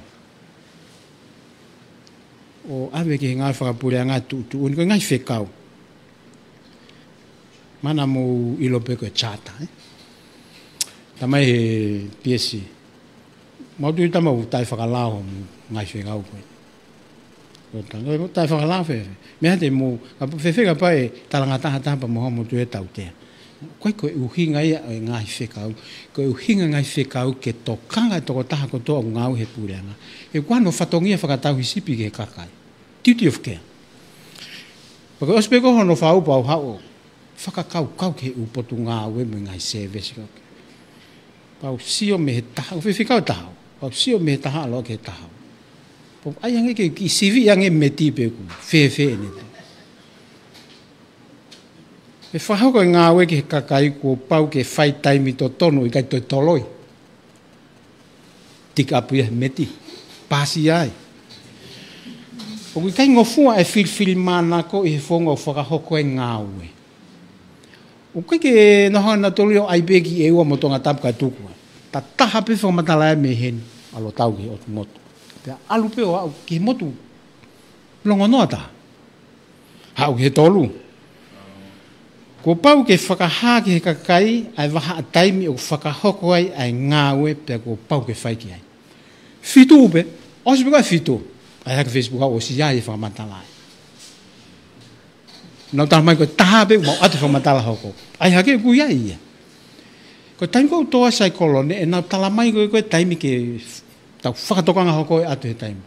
ʻo ʻave ki he ngāue fakapuleʻanga tuʻutuʻuni ko e ngaahi fekau. Mana mou ʻilo pē ko e charter, ē? Tamai he P S C. Mau tui tamau taʻefakalao mo e ngaahi fekau ko ē. Ko e tanga, ko e taʻefakalao fēfē. Meʻa te mou, ka fēfē kapau ʻe talangataha taha pea mou hanga mou tui e tautea. Ko e, ko e ʻuhinga ia e ngaahi fekau, ko e ʻuhinga e ngaahi fekau ke tokanga e tokotaha kotoa ʻoku ngāue he puleʻanga. He ʻoku ʻi ai hono fatongia fakatauhisipi ki he kakai. Duty of care. Pea ko e ʻosi pē ko ē hono fau pea u haʻu ʻo fakakaukau ki he ʻū potungāue mo e ngaahi sēvesi ko ē. Pea u sio mei he taha, ʻū fefekau taha. Pau sio mei he taha ʻalu ki he taha. Pau ʻai ange ke kiʻi sivi ange Meti pe ʻoku fēfē ʻene tō. ʻE fakahoko e ngāue ki he kakai kuo pau ke fai taimi totonu ʻikai toe toloi. Tiki ʻapu ia he Meti. Pasi ai. ʻOku ʻikai ngofua e filifilimānako ʻi he founga ʻoku fakahoko e ngāue. ʻOku ʻikai ke noho na tolu ʻo ʻai pē ki ʻEua mo Tongatapu kae tuku ai. Ta taha pē fakamatala ia mei heni, ʻalu ʻo tau ki he ʻotu motu. Pea ʻalu pē ʻo aʻu ki he motu longonoa taha. Haʻu ki he tolu. Kuo pau ke fakahā ki he kakai ʻa e vahaʻa taimi ʻoku fakahoko ai ʻa e ngāue pea kuo pau ke fai ki ai. Fitu pē, ʻosi pē ko e fitu. ʻAi hake Facebook au ʻosi ai e fakamatala ai. Nau tala mai ko e taha pē, mau ʻoatu fakamatala hoko. ʻAi hake ʻoku ʻi ai ia. Ko e taimi ko ē ʻoku tō ai saikolone, ʻenau tala mai ko ē ko e taimi ke tau fakatokanga hoko ʻe ʻoatu he taimi.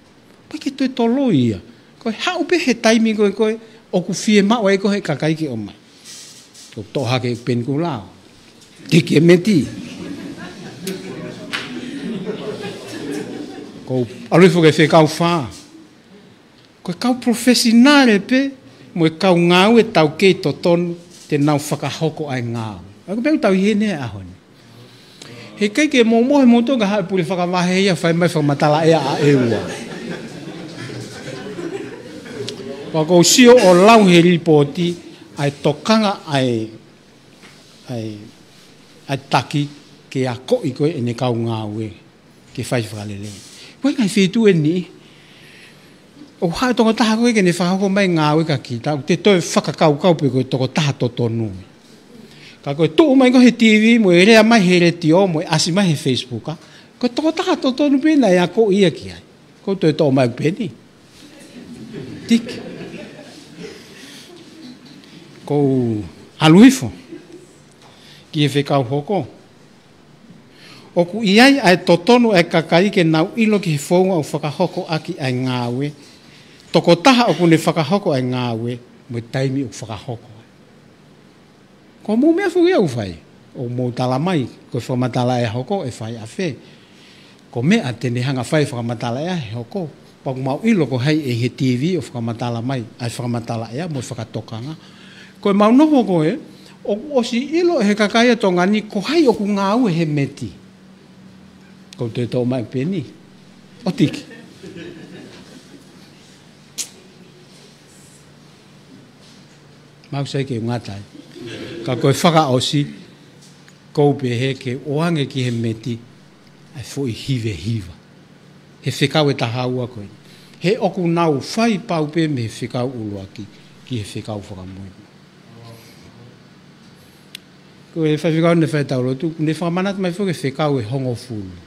Pea ke toe toloi ia. Ko e haʻu pē he taimi ko ē ko ē, ʻoku fiemaʻu ai ko ē he kakai ke ʻomai. Ko e toʻo hake peni kuo lao. Tiki e Meti. Ko e ʻalu hifo ki he fekau fā. Ko e kau profesinale pē, mo e kau ngāue taukei totonu, te nau fakahoko ʻa e ngāue. ʻA ia ko e meʻa ʻoku tau ʻi heni he ʻaho ni. He ʻikai ke mou mohe moutolu ka haʻu e pule fakavahe ia fai mai fakamatala ʻea ʻa ʻEua. Pea ʻoku ou sio ʻo lau he lipooti, ʻa e tokanga ʻa e, ʻa e, ʻa e taki ke akoʻi ko ē ʻene kau ngāue. Ke fai fakalelei. Ko e ngaahi feituʻu eni. ʻOku haʻu e tokotaha ko ē ke ne fakahoko mai ngāue kia kita, ʻoku te toe fakakaukau pē ko e tokotaha totonu. Ka ko e tuʻu mai ko ē he TV, mo e lea mai he letiō, mo e ʻasi mai he Facebook, ʻa. Ko e tokotaha totonu pē naʻe akoʻi ia ki ai. Ko e toe toʻo mai pē ni. Tiki. Ko e ʻalu hifo. Ki he fekau hoko. ʻOku ʻi ai ʻa e totonu ʻa e kakai ke nau ʻilo ki he founga ʻoku fakahoko ʻaki ʻa e ngāue, tokotaha ʻoku ne fakahoko ʻa e ngāue, mo e taimi ʻoku fakahoko ai. Ko hoʻomou meʻa foki ia ʻoku fai, ʻoku mou tala mai, ko e fakamatala ʻea hoko, ʻe fai ʻafē. Ko e meʻa te ne hanga fai fakamatala ʻea he hoko. Pea ʻoku mau ʻilo ko hai ʻi he TV ʻoku fakamatala mai, ʻa e fakamatala ʻea mo e fakatokanga. Ko e mau nofo ko ē, ʻoku ʻosi ʻilo ʻe he kakai ʻa Tonga ni ko hai ʻoku ngāue he Meti. Ko e toe toʻo mai pē ni. ʻO tiki. Mau sai ke ngata ai. Ka ko e fakaʻosi, ʻoku ou pehē ke ʻoange ki he Meti, ʻa e foʻi hivehiva. He fekau ʻe taha ua ko ē. He ʻoku nau fai pau pē mei he fekau ʻuluaki, ki he fekau fakamui. Ko e faifekau naʻe fai ʻetau lotu, ʻoku ne fakamanatu mai foki e fekau ʻe hongofulu.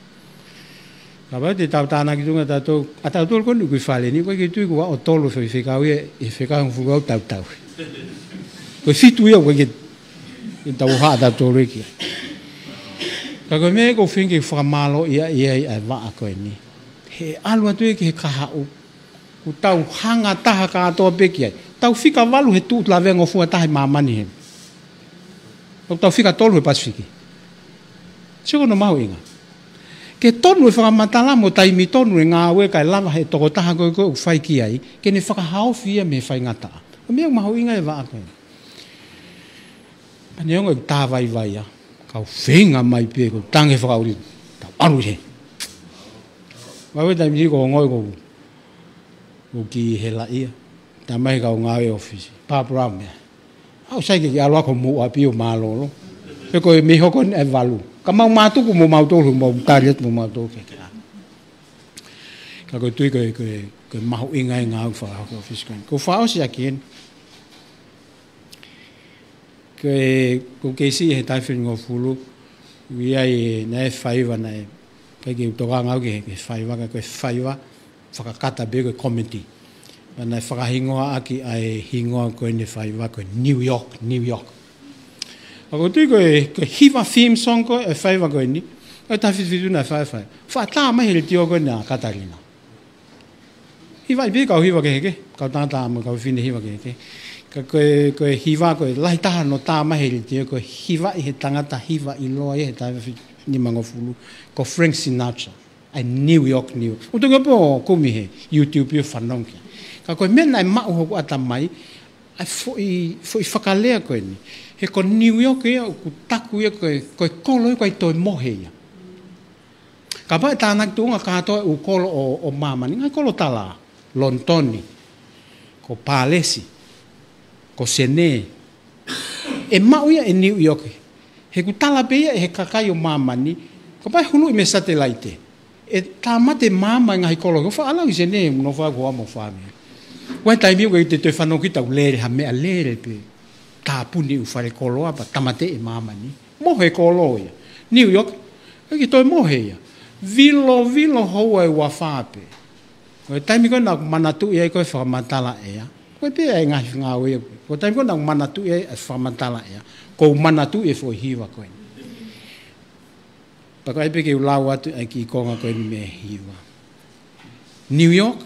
Kapau te tau tānaki tuʻunga tautolu, ʻa tautolu ko eni ʻoku ʻi fale ni, ʻoku ʻikai ke tui kuo ʻalu ʻo tolu e faifekau ia, ʻi he fekau ʻe hongofulu ʻoku tau tau. Ko e fitu ia ʻoku ʻikai ke tau haʻa tautolu ia ki ai. Ka ko e meʻa ʻoku ou feinga ke fakamālō ia, ia, ia, ʻa e vaʻa ko eni. He ʻalu atu ia ki he kahaʻu, ʻoku tau hanga taha kātoa pē ki ai. Tau fika valu he tuʻu lavea ngofua taha ʻi māmani heni. ʻOku tau fika tolu he Pasifiki. Sio ko hono mahuʻinga. Ke tonu e fakamatala mo taimi tonu e ngāue kae lava he tokotaha ko ē ko ē ʻoku fai ki ai, ke ne fakahaofi ia mei he faingataʻa. Ko e meʻa mahuʻinga e vaʻa ko ē. Pea neongo ʻeku tā vaivai ā, kau feinga mai pē ko e tangi fakaʻuli, tau ʻalu he. Vaivai taimi ni ko e ongoʻi ko ʻoku ki he laʻia. Tala mai he kau ngāue ʻōfisi. Barbara meʻa. ʻOku sai ke ke ʻalu ā ko hoʻomou ʻapi ʻo mālōlō. Pea ko e mei hoko eni ʻa e valu. Ka mau mātuku mo mautolu, mau tali atu mo mautolu ke ke ʻalu. Ka ʻoku ou tui ko e, ko e, ko e mahuʻinga e ngāue fakahoko ʻōfisi ko eni. Ko e fakaʻosi ʻaki eni. Ko e, ko e keisi he taha hiva fitungofulu, ʻoku ʻi ai e, naʻe faiva naʻe, ʻikai ke u tokanga au ki he, ki he faiva, ka ko e faiva, fakakata pē ko e komiti. Pea naʻe fakahingoa ʻaki ʻa e hingoa ko eni faiva ko e New York, New York. Ka ʻoku ou tui ko e, ko e hiva theme song ko e faiva ko eni, ʻa e taha fitu fitu naʻe fai, fai. Fakatā mai he letiō ko eni ʻa Katalina. Hivaʻi pē kau hiva kehekehe, kau tangata mo e kau fefine hiva kehekehe. Ka ko e, ko e hiva, ko e lahi taha naʻe tā mai he letiō, ko e hivaʻi he tangata hiva ʻiloa ia he taha hiva fitungofulu, ko Frank Sinatra. ʻA e New York, New York. ʻOku ou tui ko e pō kumi he YouTube ʻo fanongo ki ai. Ka ko e meʻa naʻe maʻu hoku ʻatamai, ʻa e foʻi, foʻi fakalea ko eni. He ko New York ia ʻoku taku ia ko e, ko e kolo ia ʻoku ʻikai toe mohe ia. Kapau ʻe tānaki tuʻunga kātoa ʻū kolo ʻo, ʻo māmani, ngaahi kolo tala, Lonitoni, ko Pālesi, ko Senē, ʻe maʻu ia ʻe New York. He ʻoku tala pē ia ʻe he kakai ʻo māmani, kapau ʻe huluʻi mei satelaite, ʻe tāmate māmani ngaahi kolo, ko faʻa lau ʻi Senē, mo nofo ʻa ko amo fāmi. Ko e taimi ʻoku ʻikai te toe fanongo ki ai ha meʻa lele pē. Tāpuni ʻū fale koloa pea tāmate ʻe māmani. Mohe kolo ia. New York, ʻikai ke toe mohe ia. Vilo, vilo houa ʻe ua fā pē. Ko e taimi ko ē naʻa ku manatuʻi ai ko e fakamatala ʻea. Ko e pē ʻa e ngaahi ngāue ia. Ko e taimi ko ē naʻa ku manatuʻi ai e fakamatala ʻea. ʻOku ou manatuʻi e foʻi hiva ko ē. Pea ko e pē ke u lau atu ʻa e kiʻi konga ko eni mei he hiva. New York,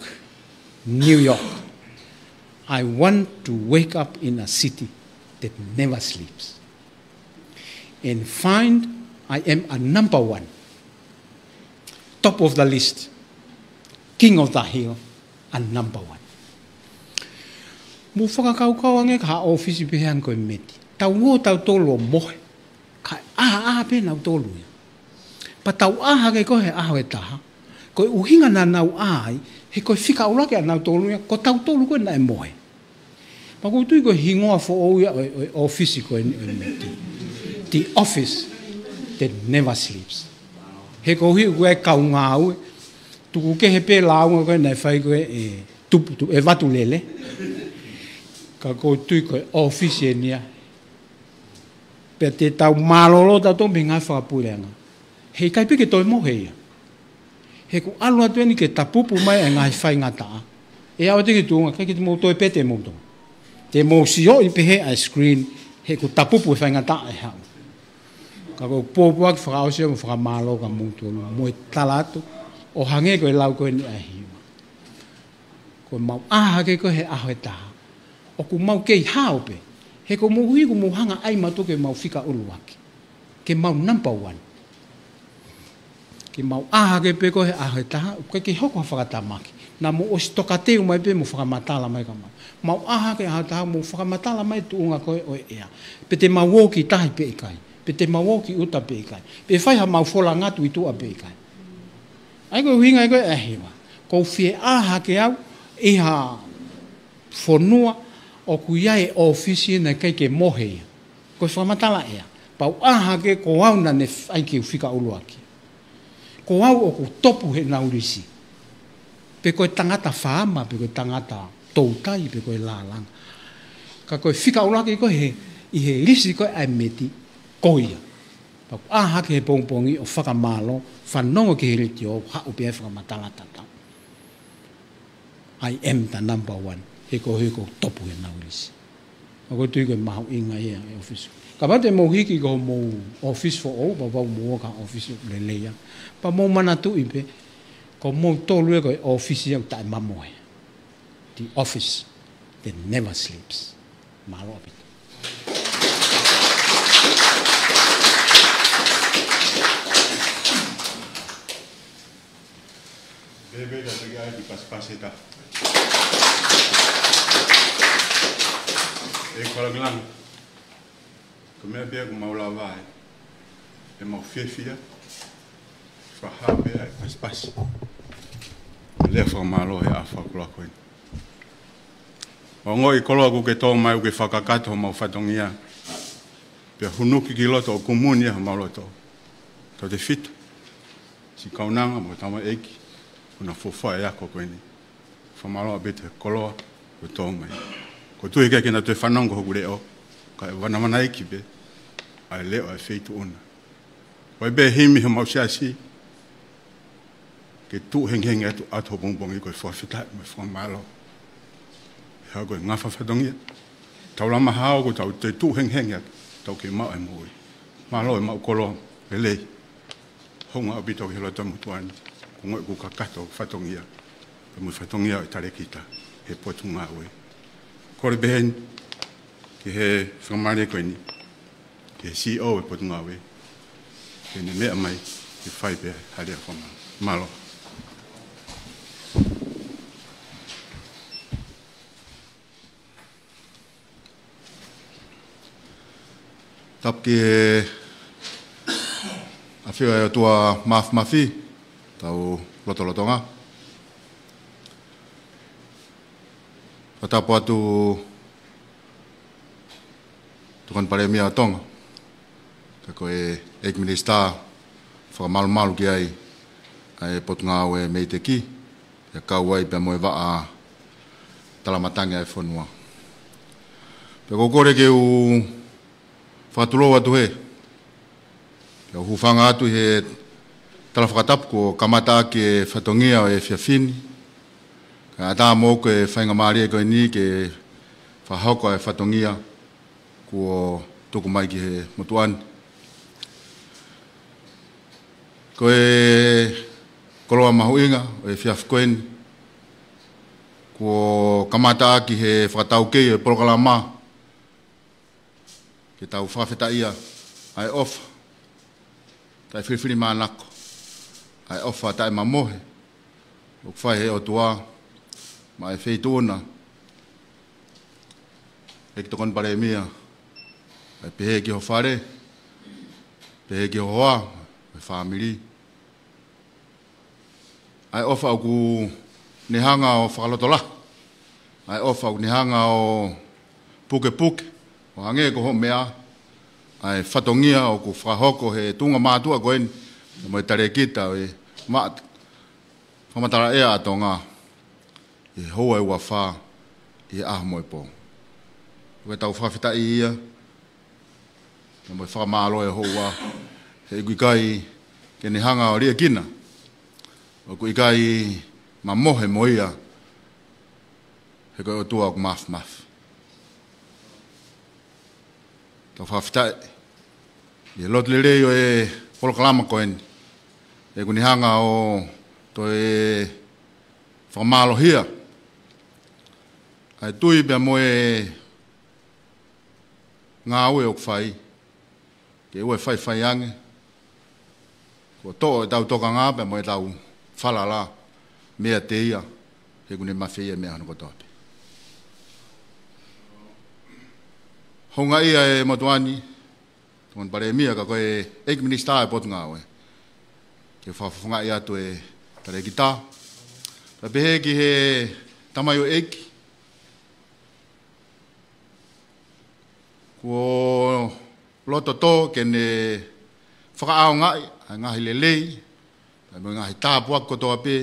New York. I want to wake up in a city that never sleeps and find I am a number one. Top of the list. King of the hill, a number one. Mou fakakaukau ange ki ha ʻōfisi pehē ange ko e METI. Tau ō tautolu ʻo mohe. Kae ʻā, ʻā pē nautolu ia. Pea tau ʻā hake ko ē he ʻaho ʻe taha. Ko e ʻuhinga naʻa nau ʻā ai, he ko e fika ʻuluaki ʻanautolu ia, ko tautolu ko ē naʻe mohe. Pea ʻoku ou tui ko e hingoa foʻou ia ʻo e, ʻo e ʻōfisi ko eni ʻo e METI. The office that never sleeps. He ko e ʻuhi ko e kau ngāue, tuku kehe pē lāunga ko ē naʻe fai ko ē ʻe Tupu, Tupu, ʻe Vatulele. Ka ʻoku ou tui ko e ʻōfisi eni ia. Pea te tau mālōlō tautolu mei he ngaahi fakapuleʻanga. He ʻikai pē ke toe mohe ia. He ʻoku ʻalu atu eni ke tapupu mai e ngaahi faingataʻa. ʻE aʻu atu ki he tuʻunga, ʻikai ke te mou toe pē te mou toe. Te mou sioʻi pē he ʻa e screen, he ʻoku tapupu e faingataʻa ʻe haʻu. Ka ʻoku ou pōpoaki fakaʻosi mo fakamālō kia moutolu, mo e tala atu, ʻo hangē ko e lau ko eni ʻa e hiva. Ko ʻemau ʻā hake ko ē he ʻaho ʻe taha. ʻOku mau kei hao pē. He ko e moʻui ʻoku mau hanga ai mautolu ke mau fika ʻuluaki. Ke mau number one. Ke mau ʻā hake pē ko ē he ʻaho ʻe taha, ʻoku ʻikai ke hoko ha fakatamaki. Naʻa mou ʻosi tokateu mai pē mo fakamatala mai kia mau. Mau ʻā hake he ʻaho ʻe taha mo fakamatala mai tuʻunga ko ē ʻo e ʻea. Pe te mau ō ki tahi pe ʻikai. Pe te mau ō ki ʻuta pe ʻikai. Pe fai ha mau fola ngatu ʻi tuʻa pe ʻikai. ʻA ia ko e ʻuhinga ia ko ē ʻa e hiva. ʻOku ou fie ʻā hake au ʻi ha fonua ʻoku ʻi ai e ʻōfisi naʻe ʻikai ke mohe ia. Ko e fakamatala ʻea. Pea u ʻā hake ko au naʻa ne fai ke u fika ʻuluaki. Ko au ʻoku topu heʻenau lisi. Pe ko e tangata faama, pe ko e tangata toutai, pe ko e lālanga. Ka ko e fika ʻuluaki ko ē he, ʻi he lisi ko ē ʻa e METI, ko ia. Pea u ʻā hake he pongipongi ʻo fakamālō, fanongo ki he letiō, haʻu pē ʻa e fakamatala tatau. I am the number one. He ko au ʻoku topu heʻenau lisi. ʻOku ou tui ko e mahuʻinga ia e ʻōfisi. Kapau te mou hiki ki homou ʻōfisi foʻou, pea mou ō ki ha ʻōfisi lelei ia. Pea mou manatuʻi pē, ko moutolu ia ko e ʻōfisi ia ʻoku taʻemamoe. The office that never sleeps. Mālō ʻaupito. Pea pea ta taki ai ki pasipasi ta. ʻE kau langilangi. Ko e meʻa pē ʻoku mau lava ai. ʻE mau fiefia. Fakahā pē ai pasipasi. Lea fakamālō he ʻaho fakakoloa ko eni. Ongoʻi koloa ʻoku ke tō mai ʻoku ke fakakakato homau fatongia. Pea hunuki ki loto ʻo kumuni ia homau loto. Tautefito. Siʻi kaunanga mo tamaiki, ʻoku na fuofua e ako ko eni. Fakamālō ʻaupito he koloa kuo tō mai. ʻOku ou tui ʻikai ke na toe fanongo ki hoku leʻo, kae vanavanaiki pē ʻa e leʻo ʻa e feituʻu na. ʻOku ʻi ai pē himi homau siasi, ke tuʻu hengihengi atu ʻapongipongi ko e fakafetaʻi mo e fakamālō. He ko e ngafa fatongia. Tau lama hao ko tau te tuʻu hengihengi atu, tau ke maʻu e moʻui. Mālō e maʻu koloa lelei. Hounga ʻaupito ki he loto motuʻa ni, ʻoku ou ongoʻi ʻoku kakato e fatongia, pea mo e fatongia ʻo e talēkita he Potungāue. Kole pē heni ki he fakamālō ko eni, ki he C E O e Potungāue, ke ne meʻa mai ke fai pē ha lea fakamālō. Mālō. Tapu ki he ʻafio ʻa e ʻOtua Māfimafi, tau lotolotonga. Fakatapu atu Tokoni Palēmia ʻo Tonga, ka ko e ʻEiki Minisitā, fakamalumalu ki ai ʻa e Potungāue MEIDECC, ʻe kau ai pea mo e vaʻa talamatangi ʻa e fonua. Pea ʻoku ou kole ke u fakatulou atu he, ke u hūfanga atu he tala fakatapu kuo kamata ʻaki e fatongia ʻo e efiafi ni. Kae ʻatā moʻoku e faingamālie ko eni ke fakahoko ʻa e fatongia kuo tuku mai ki he motuʻa ni. Ko e koloa mahuʻinga ʻo e efiafi ko eni, kuo kamata ʻaki he fakataukei ʻo e polokalama, ke tau fakafetaʻia ʻa e ʻofa taʻefilifilimānako, ʻa e ʻofa taʻemamohe ʻoku fai he ʻOtua maʻa e Feituʻuna, ʻEiki Tokoni Palēmia, ʻa e pehē ki ho fale, pehē ki ho hoa, e fāmili. ʻA e ʻofa ʻoku ne hanga ʻo fakalotolahi, ʻa e ʻofa ʻoku ne hanga ʻo pukepuke, ʻo hangē ko hoʻo meʻa, ʻa e fatongia ʻoku fakahoko he tuʻunga mātuʻa ko eni, mo e talēkita ʻo e maʻa fakamatala ʻea ʻa Tonga, ʻi he houa ʻe ua fā ʻi he ʻaho mo e pō. Ko e tau fakafetaʻi ia, pea mo e fakamālō ʻe houa, he ʻoku ʻikai ke ne hanga ʻo liʻekina, ʻoku ʻikai mamohe mo ia, he ko e ʻOtua ʻoku Māfimafi. Tau fakafetaʻi ʻi he lotu lelei ʻo e polokalama ko eni, he ʻoku ne hanga ʻo toe fakamālohia ʻa e tui pea mo e ngāue ʻoku fai, ke ʻoua ʻe faifai ange kuo toʻo ʻetau tokanga pea mo ʻetau falala meiate ia, he ʻoku ne mafeia e meʻa hono kotoa pē. Houngaʻia e motuʻa ni, Tokoni Palēmia, ka ko e ʻEiki Minisitā ʻo e Potungāue, ke fakafofongaʻi atu e talēkita, kae pehē ki he tamaioʻeiki, kuo loto tō ke ne fakaʻaongaʻi ʻa e ngaahi lelei, pea mo e ngaahi tāpuaki kotoa pē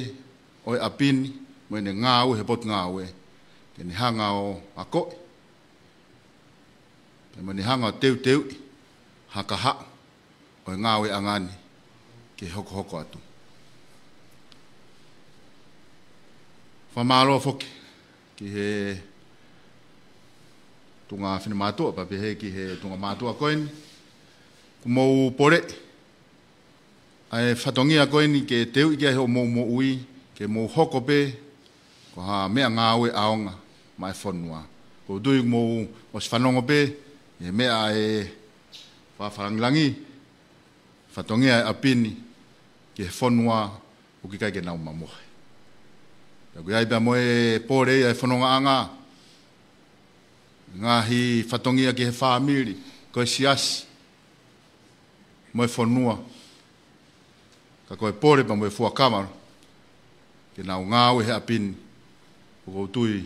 ʻo e ʻapi ni, mo ʻene ngāue he Potungāue, ke ne hanga ʻo akoʻi, pea mo ʻene hanga ʻo teuteuʻi ha kahaʻu ʻo e ngāueʻanga ni ke hokohoko atu. Fakamālō foki ki he tuʻunga finemātuʻa, pea pehē ki he tuʻunga mātuʻa ko eni, ʻoku mou poleʻi ʻa e fatongia ko eni ke teuʻi ki ai hoʻomou moʻui, ke mou hoko pē ko ha meʻangāue ʻaonga maʻa e fonua. ʻOku ou tui ʻoku mou ʻosi fanongo pē ʻi he meʻa ʻa e fakalāngilangi, fatongia e ʻapi ni ki he fonua ʻoku ʻikai ke nau mamohe. Pea ʻoku ʻi ai pea mo e pole ia ʻa e fonongaʻanga, ngaahi fatongia ki he fāmili, ko e siasi, mo e fonua, ka ko e pole pea mo e fuakava ke nau ngāue he ʻapi ni, ʻoku ou tui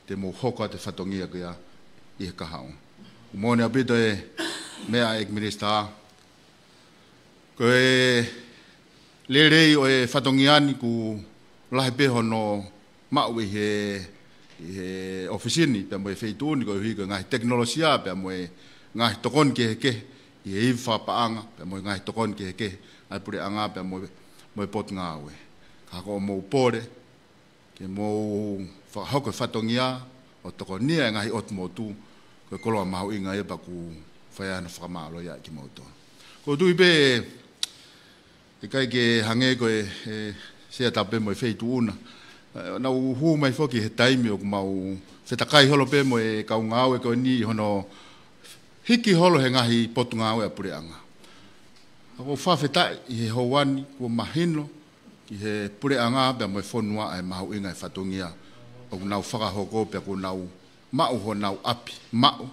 te mou hoko atu e fatongia ko ia ʻi he kahaʻu. ʻOku moʻoni ʻaupito e meʻa ʻEiki Minisitā, ko e lelei ʻo e fatongia ni ʻoku lahi pē hono maʻu ʻi he, ʻi he ʻōfisi ni, pea mo e feituʻu ni, koeʻuhi ko e ngaahi tekinolosia, pea mo e ngaahi tokoni kehekehe ʻi he ivi fakapaʻanga, pea mo e ngaahi tokoni kehekehe ʻa e puleʻanga, pea mo, mo e Potungāue. Ka ko hoʻomou pole ke mou fakahoko e fatongia ʻo tokonia e ngaahi ʻotu motu, ko e koloa mahuʻinga ia pea ʻoku fai ai hono fakamālō ia kimoutolu. ʻOku ou tui pē, ʻikai ke hangē ko e, e Sea Tapu mo e Feituʻuna, ʻe, nau hū mai foki he taimi ʻoku mau fetakai holo pē mo e kau ngāue ko eni ʻi hono hiki holo he ngaahi potungāue ʻa e puleʻanga. ʻOku ou fakafetaʻi ʻi he houa ni kuo mahino ki he puleʻanga pea mo e fonua ʻa e mahuʻinga e fatongia ʻoku nau fakahoko pea kuo nau maʻu honau ʻapi maʻu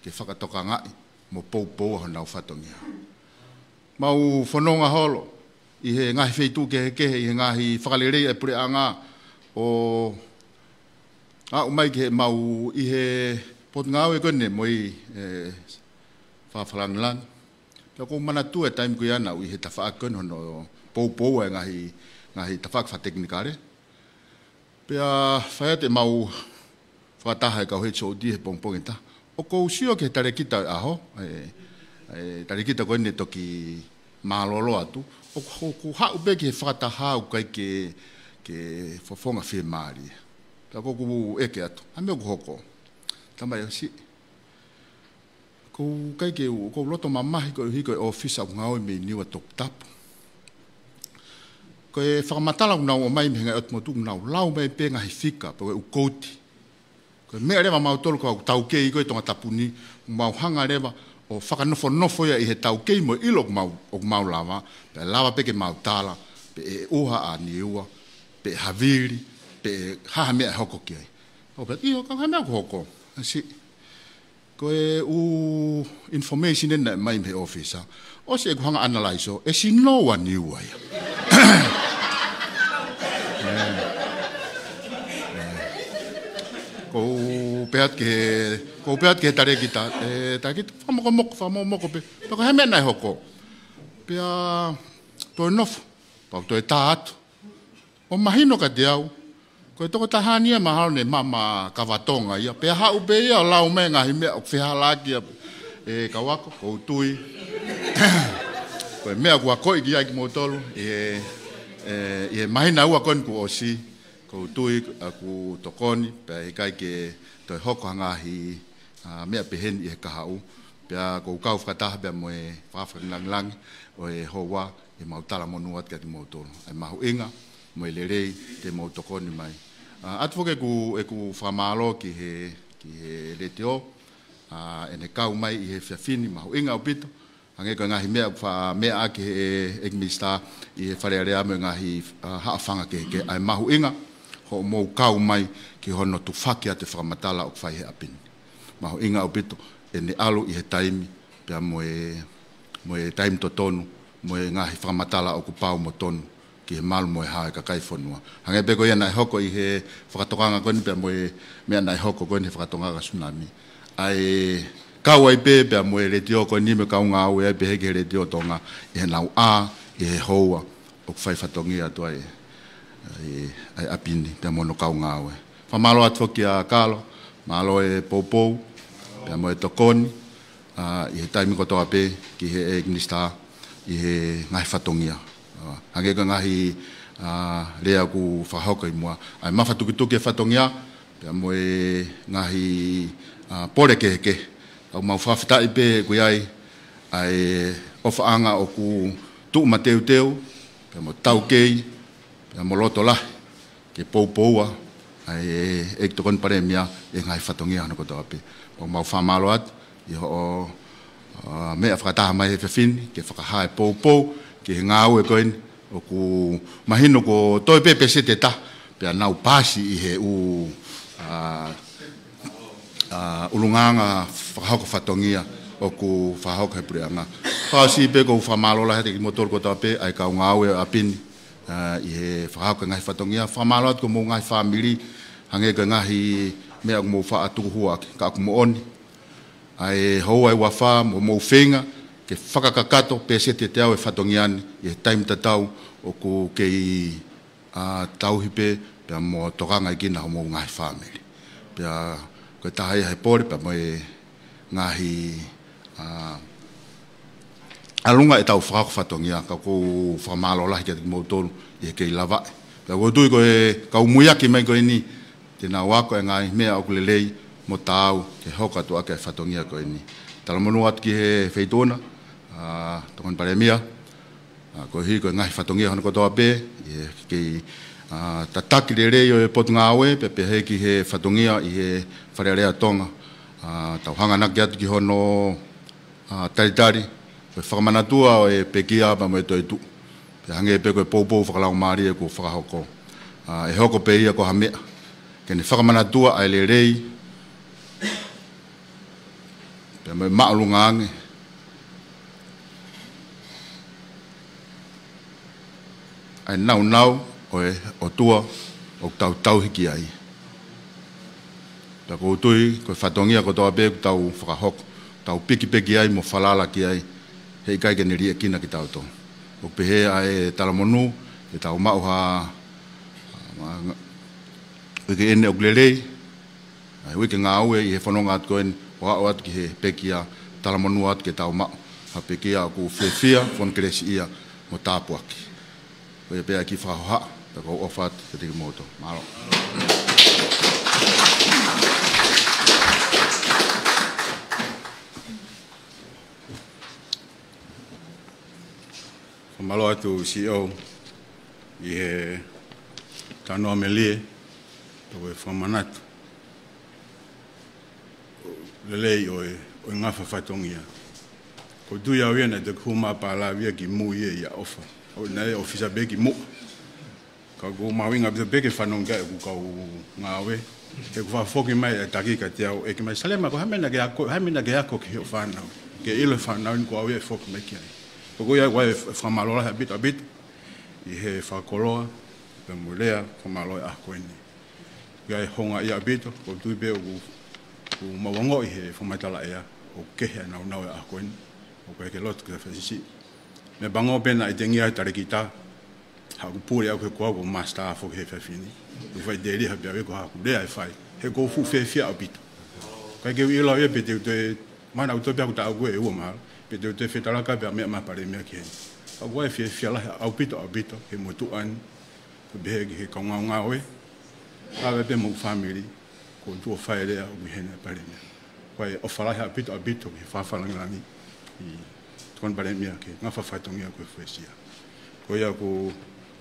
ke fakatokangaʻi mo poupou honau fatongia. Mau fononga holo ʻi he ngaahi feituʻu kehekehe, ʻi he ngaahi fakalelei ʻa e puleʻanga ʻo aʻu mai ki he mau ʻi he potungāue ko eni mo e, e, fakafalangilangi. Pea ʻoku ou manatua e taimi ko ia naʻa ku ʻi he tafaʻaki ko eni hono poupou e ngaahi, ngaahi tafaʻaki fakatekinikale. Pea fai atu ʻemau fakataha e kau H O D he pongipongi ʻe taha. ʻOku ou sio ki he talēkita ʻo e ʻaho, e, e talēkita ko eni toki mālōlō atu. ʻOku, ʻoku haʻu pē ki he fakataha ʻoku ʻikai ke, ke fofonga fiemālie. Pea ʻoku ou ʻeke atu, ʻa e meʻa ʻoku hoko. Tamai ʻo si, ʻoku ou ʻikai ke u, ʻoku ou loto mamahi koeʻuhi ko e ʻōfisa ʻoku ngāue mei Niua Toputapu. Ko e fakamatala ʻoku nau ʻomai mei he ngaahi ʻotu motu ʻoku nau lau mai pē ngaahi fika, pe ko e ʻū kouti. Ko e meʻa leva mautolu ko ʻetau taukei ko e Tongatapu ni, mau hanga leva ʻo fakanofonofo ia ʻi he taukei mo e ʻilo ʻoku mau, ʻoku mau lava, pea lava pē ke mau tala, pe ʻe ʻuha ʻa Niua, pe ʻe havili, pe ʻe hā ha meʻa ʻe hoko ki ai. ʻO pehē, ʻio, ka ko e hā e meʻa ʻoku hoko. ʻA si, ko e ʻū information ena naʻe ʻomai mei he ʻōfisa. ʻOsi ʻeku hanga ʻo analyze ʻo, ʻe sino ʻa Niua ia. ʻE, ʻe. ʻOku ou pehē atu ki he, ʻoku ou pehē atu ki he talēkita, e, talēkita, fakamokomoko, fakamokomoko pē. Pea ko e hā e meʻa naʻe hoko. Pea toe nofo, pea u toe tā atu. ʻO mahino kiate au, ko e tokotaha ni ia mahalo ne maʻu ha kava Tonga ia, pea haʻu pē ia ʻo lau mai e ngaahi meʻa ʻoku fehālaaki ia, e kau ako, ʻoku ou tui. Ko e meʻa ʻoku akoʻi ki ai kimoutolu, ʻi he, e, ʻi he māhina ua ko eni kuo ʻosi, ʻoku ou tui, ʻoku tokoni, pea ʻikai ke toe hoko ha ngaahi, ʻa, meʻa pehē ni ʻi he kahaʻu, pea ʻoku ou kau fakataha pea mo e fakafalangilangi ʻo e houa, ʻemau talamonū atu kiate kimoutolu. ʻA e mahuʻinga, mo e lelei, te mou tokoni mai. ʻA, ʻoatu foki ʻeku, ʻeku fakamālō ki he, ki he letiō, ʻa, ʻene kau mai ʻi he efiafi ni mahuʻinga ʻaupito. Hangē ko e ngaahi meʻa ʻoku fa-, meʻa ʻaki he ʻEiki Minisitā ʻi he Fale Alea mo e ngaahi, ʻa, haʻofanga kehekehe. ʻA e mahuʻinga, hoʻomou kau mai ki hono tufaki atu e fakamatala ʻoku fai he ʻapi ni. Mahuʻinga ʻaupito, ʻene ʻalu ʻi he taimi, pea mo e, mo e taimi totonu, mo e ngaahi fakamatala ʻoku pau mo tonu, ki he malu mo e hao e kakai e fonua. Hangē pē ko ia naʻe hoko ʻi he fakatokanga ko eni pea mo e meʻa naʻe hoko ko eni he fakatokanga tsunami. ʻA e kau ai pē pea mo e letiō ko eni mo e kau ngāue ai pē he ki he Letiō Tonga, ʻi heʻenau ʻā, ʻi he houa, ʻoku fai fatongia atu ai, ʻa e, ʻa e ʻapi ni, pea mo hono kau ngāue. Fakamālō atu foki kia Kalo, mālō e poupou, pea mo e tokoni, ʻa, ʻi he taimi kotoa pē ki he ʻEiki Minisitā ʻi he ngaahi fatongia. ʻA, hangē ko e ngaahi, ʻa, lea ʻoku fakahoko ʻi muʻa. ʻA e mafatukituki e fatongia, pea mo e ngaahi, ʻa, pole kehekehe. Ka ʻoku mau fakafetaʻi pē ʻoku ʻi ai, ʻa e ʻofaʻanga ʻoku tuʻu mateuteu, pea mo taukei, pea mo loto lahi, ke poupoua, ʻa e, ʻEiki Tokoni Palēmia, ʻi he ngaahi fatongia hono kotoa pē. ʻOku mau fakamālō atu, ʻi hoʻo, ʻa, meʻa fakataha mai he efiafi ni, ke fakahā e poupou, ki he ngāue ko eni, ʻoku mahino kuo toe pē peseti ʻe taha, pea nau paasi ʻi he ʻū, ʻa, ʻa, ʻulungaanga fakahoko fatongia ʻoku fakahoko he puleʻanga. Fakaʻosi pē ʻoku ou fakamālō lahi atu kiate kimoutolu kotoa pē, ʻa e kau ngāue ʻo e ʻapi ni, ʻa, ʻi he fakahoko e ngaahi fatongia, fakamālō atu ki homou ngaahi fāmili, hangē ko e ngaahi meʻa ʻoku mou faʻa tukuhua ʻaki, ka ʻoku moʻoni. ʻA e houa ʻe uafā, mo mou feinga, ke fakakakato, peseti ʻe teau e fatongia ni, ʻi he taimi tatau, ʻoku kei ʻa, tauhi pē, pea mo tokangaʻi kinautolu mo e ngaahi fāmili. Pea ko e taha ia he pole, pea mo e ngaahi, ʻa, ʻalunga ʻetau fakahoko fatongia, ka ʻoku ou fakamālō lahi kiate kimoutolu ʻi he kei lavaʻi. Pea ʻoku ou tui ko e kau muiaki mai ko eni, te nau ako e ngaahi meʻa ʻoku lelei mo taau ke hoko atu ʻaki e fatongia ko eni. Talamonū atu ki he Feituʻuna, ʻa, Tokoni Palēmia, ʻa, koeʻuhi ko e ngaahi fatongia hono kotoa pē, ʻi he kei, ʻa, tataki lelei ʻo e Potungāue, pea pehē ki he fatongia ʻi he Fale Alea Tonga. ʻA, tau hanganaki atu ki hono, ʻa, talitali, Ko e fakamanatua ʻo e pekia pea mo e toetuʻu. Pea hangē pē ko e poupou fakalaumālie kuo fakahoko. ʻA, ʻe hoko pē ia ko ha meʻa ke ne fakamanatua ʻa e lelei pea mo e māʻolunga ange ʻa e nāunau ʻo e ʻOtua ʻoku tau tauhi ki ai. Pea ʻoku ou tui ko e fatongia kotoa pē ʻoku tau fakahoko, tau pikipiki ai mo falala ki ai, heʻikai ke ne liʻekina kitautolu. ʻOku pehē ʻa e talamonū, ke tau maʻu ha, ma-, uike ʻeni ʻoku lelei, ʻa e uike ngāue ʻi he fononga atu ko eni, ʻo aʻu atu ki he pekia, talamonū atu ke tau maʻu ha pekia ʻoku fiefia, fonu kelesiʻia mo tāpuaki. Ko ia pē ʻa e kiʻi fakahohaʻa, pea ʻoku ou ʻofa atu kiate kimoutolu. Mālō. Fakamālō atu C E O ʻi he talanoa melie, pea ko e fakamanatu lelei ʻo e, ʻo e ngafa fatongia. ʻOku ou tui au ia naʻe toki hū mai pālavi ia ki mui ia ʻi he ʻofa. ʻO naʻe ʻōfisa pē ki muʻa. Ka ʻoku ou mahuʻinga ʻaupito pē ke fanongo ki ai ʻeku kau ngāue. He ʻoku fakafoki mai e taki kiate au, ʻeke mai, Salema, ko e hā e meʻa naʻa ke ako, hā e meʻa naʻa ke ako ki hoʻo fānau, ke ʻilo e fānau ni ko au ia ʻe foki mai ki ai. Ko ia ʻoku ou fakamālō lahi ʻaupito, ʻaupito ʻi he fakakoloa pea mo e lea fakamālō ʻa e ʻaho ko eni. ʻOku ʻi ai e houngaʻia ʻaupito, ʻoku ou tui pē ʻoku, ʻoku mau ongoʻi he fakamatala ʻea, ʻoku kehe ʻa e nāunau ʻo e ʻaho ko eni, ʻoku ʻikai ke loto ke fai siʻisiʻi. Meʻapango pē naʻe tengia e talēkita, haʻaku pule au he ko au ko e master foki he efiafi ni. ʻOku ou faʻiteliha pē au ia ko haʻaku lea ʻe fai. He ʻoku ou fuʻu fiefia ʻaupito. ʻIkai ke u ʻilo ia pe te u toe, mana u toe pē ʻaku taʻu ko ē ʻe ua mahalo, pe te u toe fetalaka pē ʻa e meʻa maʻa e Palēmia ki heni. Ka ʻoku ou fiefia lahi ʻaupito, ʻaupito he motuʻa ni, pea pehē ki he kau ngāue, ʻave pē mo e fāmili, ko e tuʻo fai lea ʻoku ʻi heni ʻa e Palēmia. Ko e ʻofa lahi ʻaupito, ʻaupito ki he fakalangilangi ʻi he Tokoni Palēmia ki he ngafa fatongia kuo fuesia. Ko ia ʻoku ou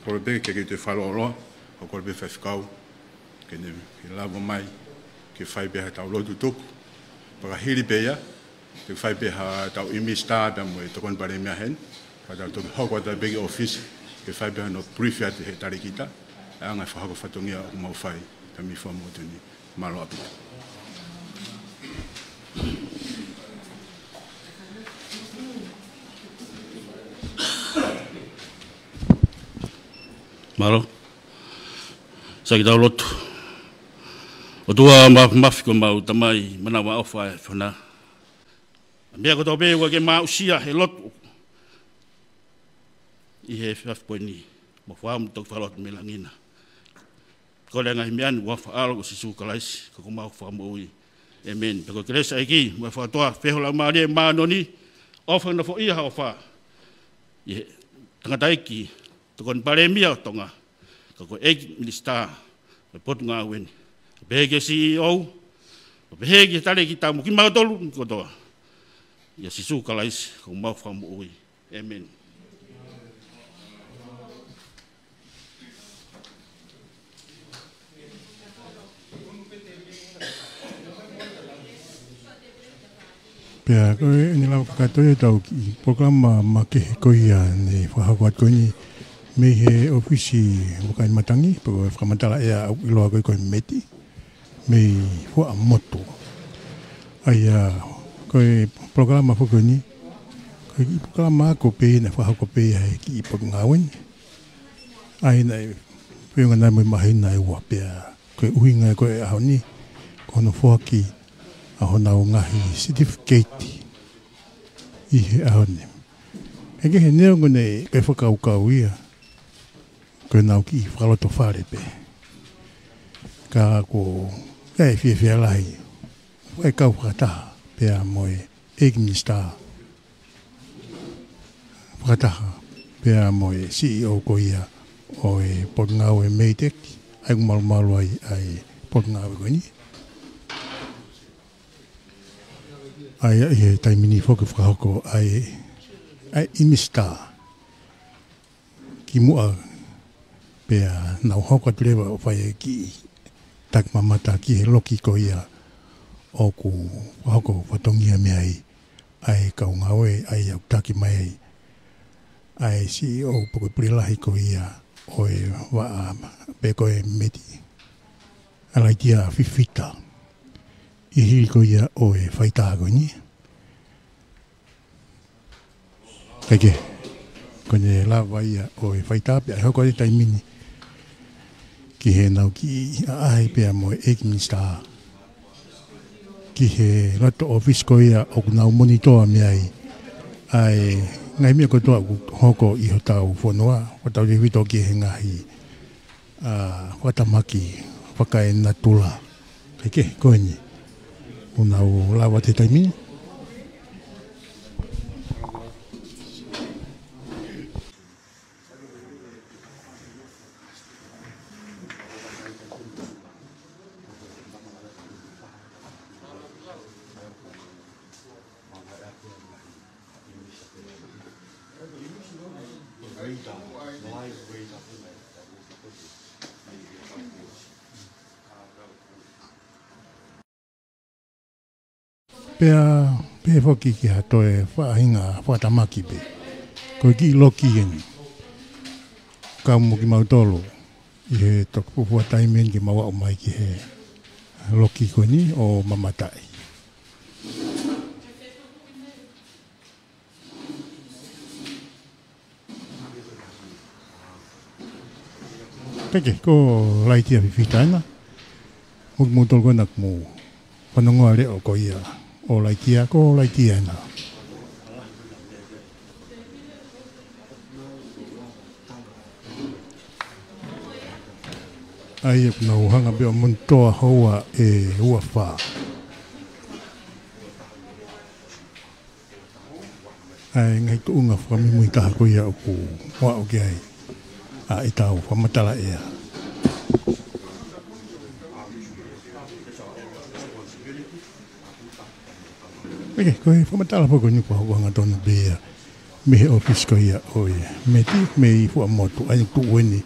kole pē ke ke toe fakalōloa, ʻoku ou kole pē Faifekau ke ne, ke lava mai, ke fai pē haʻatau lotu tuku. Pea ka hili pē ia, ke fai pē haʻatau ʻi he Minisitā pea mo e Tokoni Palēmia heni, ka tau toki hoko atu pē ki ʻōfisi, ke fai pē hano brief atu he talēkita ʻa e anga e fakahoko fatongia ʻoku mau fai, pea mei he fua motu ni. Mālō ʻaupito. Mālō. Sai, ke tau lotu. ʻOtua Māfimafi, ko homau Tamai, manavaʻofa ʻa e fonua. Meʻa kotoa pē ʻoku ke maʻusia he lotu ʻi he efiafi ko eni, mo fua mo toki fakalotu mei langi na. Kole ʻa e ngaahi meʻa ni ʻi he huafa ʻo ho ʻAlo ko Sīsū Kalaisi, ko homau Fakamoʻui. ʻĒmeni. Pea ko e kelesi ʻa e ʻEiki, mo e fakatuʻa feohi ʻa e Laumālie Māʻoniʻoni, ʻofa nofoʻia ha ʻofa ʻi he tangataʻeiki Tokoni Palēmia ʻo Tonga, ka ko e ʻEiki Minisitā ʻo e Potungāue ni, pehē ki he C E O, pehē ki he talēkita mo kimautolu kotoa, ʻia Sīsū Kalaisi ko homau Fakamoʻui. ʻĒmeni. Pea ko eni, lava kakato ia ʻetau kiʻi polokalama makehe ko ia ne fakahoko atu ko eni mei he ʻōfisi Vakaʻi Matangi, pea ko e fakamatala ʻea ʻoku ʻiloa ko ē ko e METI, mei Fuaʻamotu. ʻA ia, ko e polokalama foki ko eni, ko e kiʻi polokalama ako pē naʻe fakahoko pē ʻe he kiʻi Potungāue ni. ʻA ia naʻe feʻunga nai mo e māhina ʻe ua pea ko e ʻuhinga ko ē ʻo e ʻaho ni, ko hono foaki ʻa honau ngaahi certificate ʻi he ʻaho ni. He kehe, neongo naʻe ʻikai fakakaukau ia, ko ʻenau kiʻi fakalotofale pē. Ka ʻoku ou fiefia lahi ʻa e kau fakataha pea mo e ʻEiki Minisitā fakataha pea mo e C E O ko ia ʻo e Potungāue MEIDECC, ʻa ia ʻoku malumalu ai ʻa e Potungāue ko eni. ʻA ia ʻi he taimi ni foki fakahoko ʻa e, ʻa e ʻinisitā kimuʻa, pea nau hoko atu leva ʻo fai e kiʻi takimamata ki he loki ko ia ʻoku fakahoko fatongia mei ai ʻa e kau ngāue ʻa ia ʻoku taki mai ai ʻa e CEO pe ko e pule lahi ko ia ʻo e vaʻa pe ko e METI, ʻa Laitia Fifita, ʻi he hili ko ia ʻo e faitā ko eni. Kae kehe, ko ʻene lava ia ʻo e faitā pea ʻe hoko atu e taimi ni ki heʻenau kiʻi ʻaʻahi pea mo e ʻEiki Minisitā ki he loto ʻōfisi ko ia ʻoku nau monitō mei ai ʻa e ngaahi meʻa kotoa ʻoku hoko ʻi hotau fonua, hotau tefito ki he ngaahi ʻa, fakatamaki fakaenatula. Kae kehe, ko eni ʻoku nau lava atu he taimi ni. Pea pehē foki ki ha toe faʻahinga fakatamaki pē. Ko e kiʻi loki eni. Kau mo kimautolu ʻi he toki fuofua taimi eni ke mau aʻu mai ki he loki ko eni ʻo mamataʻi. Kae kehe, ko Laitia Fifita ena. Mo kimoutolu ko ena ʻoku mou fanongoa leʻo ko ia ʻo Laitia, ko Laitia ena. ʻA ia ʻoku nau hanga pē ʻo monitō houa ʻe ua fā. ʻA e ngaahi tuʻunga fakamuimui taha ko ia ʻoku aʻu ki ai ʻa ʻetau fakamatala ʻea. ʻIkai, ko e fakamatala foki eni ʻoku hoko hangatonu pē ia mei he ʻōfisi ko ia ʻo e METI mei Fuaʻamotu, ʻa ia ʻoku tuʻu eni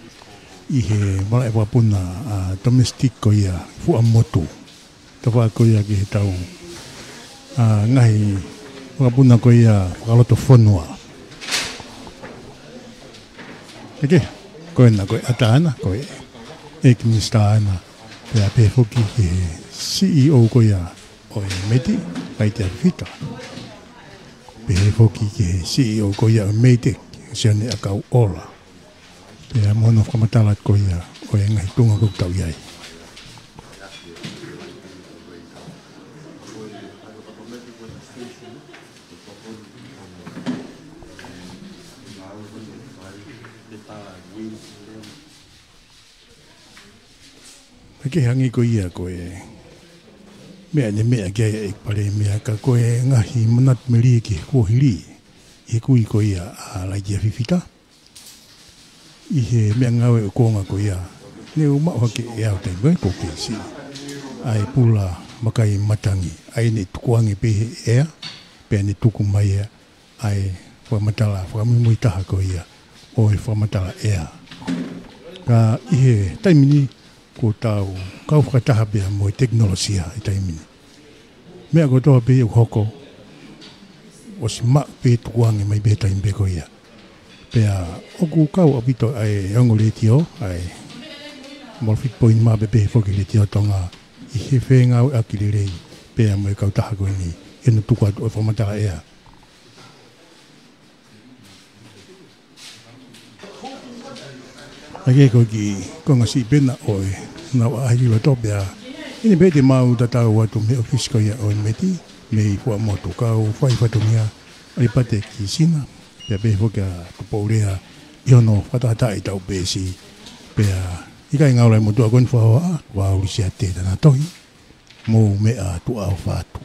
ʻi he malaʻe vakapuna, ʻa, domestic ko ia Fuaʻamotu. Tafaʻaki ko ia ki he tau, ʻa, ngaahi vakapuna ko ia fakalotofonua. ʻIkai, ko ena ko e ʻata ena, ko e ʻEiki Minisitā ena, pea pehē foki ki he CEO ko ia ʻo e METI, Laitia Fifita. Pehē foki ki he CEO ko ia ʻo e MEIDECC, Sione ʻAkauʻola. Pea mo hono fakamatala ko ia ʻo e ngaahi tuʻunga ʻoku tau ʻi ai. Pea ke hangē ko ia ko e meʻa ne meʻa ki ai ʻEiki Palēmia, ka ko e ngaahi manatu melie ki he kuohili, ʻi he kui ko ia ʻa Laitia Fifita. ʻI he meʻangāue ʻo e kuonga ko ia, ne u maʻu hake ʻe au taimi ko ē ʻoku ou kei siʻi, ʻa e pula vakai matangi, ʻa ia ne tukuange pē he ʻea, pea ne tuku mai ia ʻa e fakamatala fakamuimui taha ko ia ʻo e fakamatala ʻea. Ka ʻi he taimi ni, kuo tau kau fakataha pea mo e tekinolosia he taimi ni. Meʻa kotoa pē ʻoku hoko, ʻosi maʻu pē, tukuange mai pē he taimi pē ko ia. Pea ʻoku kau ʻaupito ʻa e ongo letiō, ʻa e Mole Fit Point maʻa pē pehē foki Letiō Tonga ʻi he fengāueʻaki lelei pea mo e kautaha ko eni ʻi hono tuku atu ʻo e fakamatala ʻea. ʻA ia ko e kiʻi konga siʻi pē ena ʻo ʻenau ʻaʻahi ʻi loto pea ʻi heʻene pehē te mau tatau atu mei he ʻōfisi ko ia ʻo e METI mei Fuaʻamotu, kau fai fatongia ʻa Lipate Kisina, pea pehē foki ʻa Tupou Lea ʻi hono fakatahatahaʻi ʻetau peesi. Pea ʻikai ngalo e motuʻa ko eni fakahohaʻa, ʻa Ulisiate Tanatohi, mou meʻa tuʻa ʻofa atu.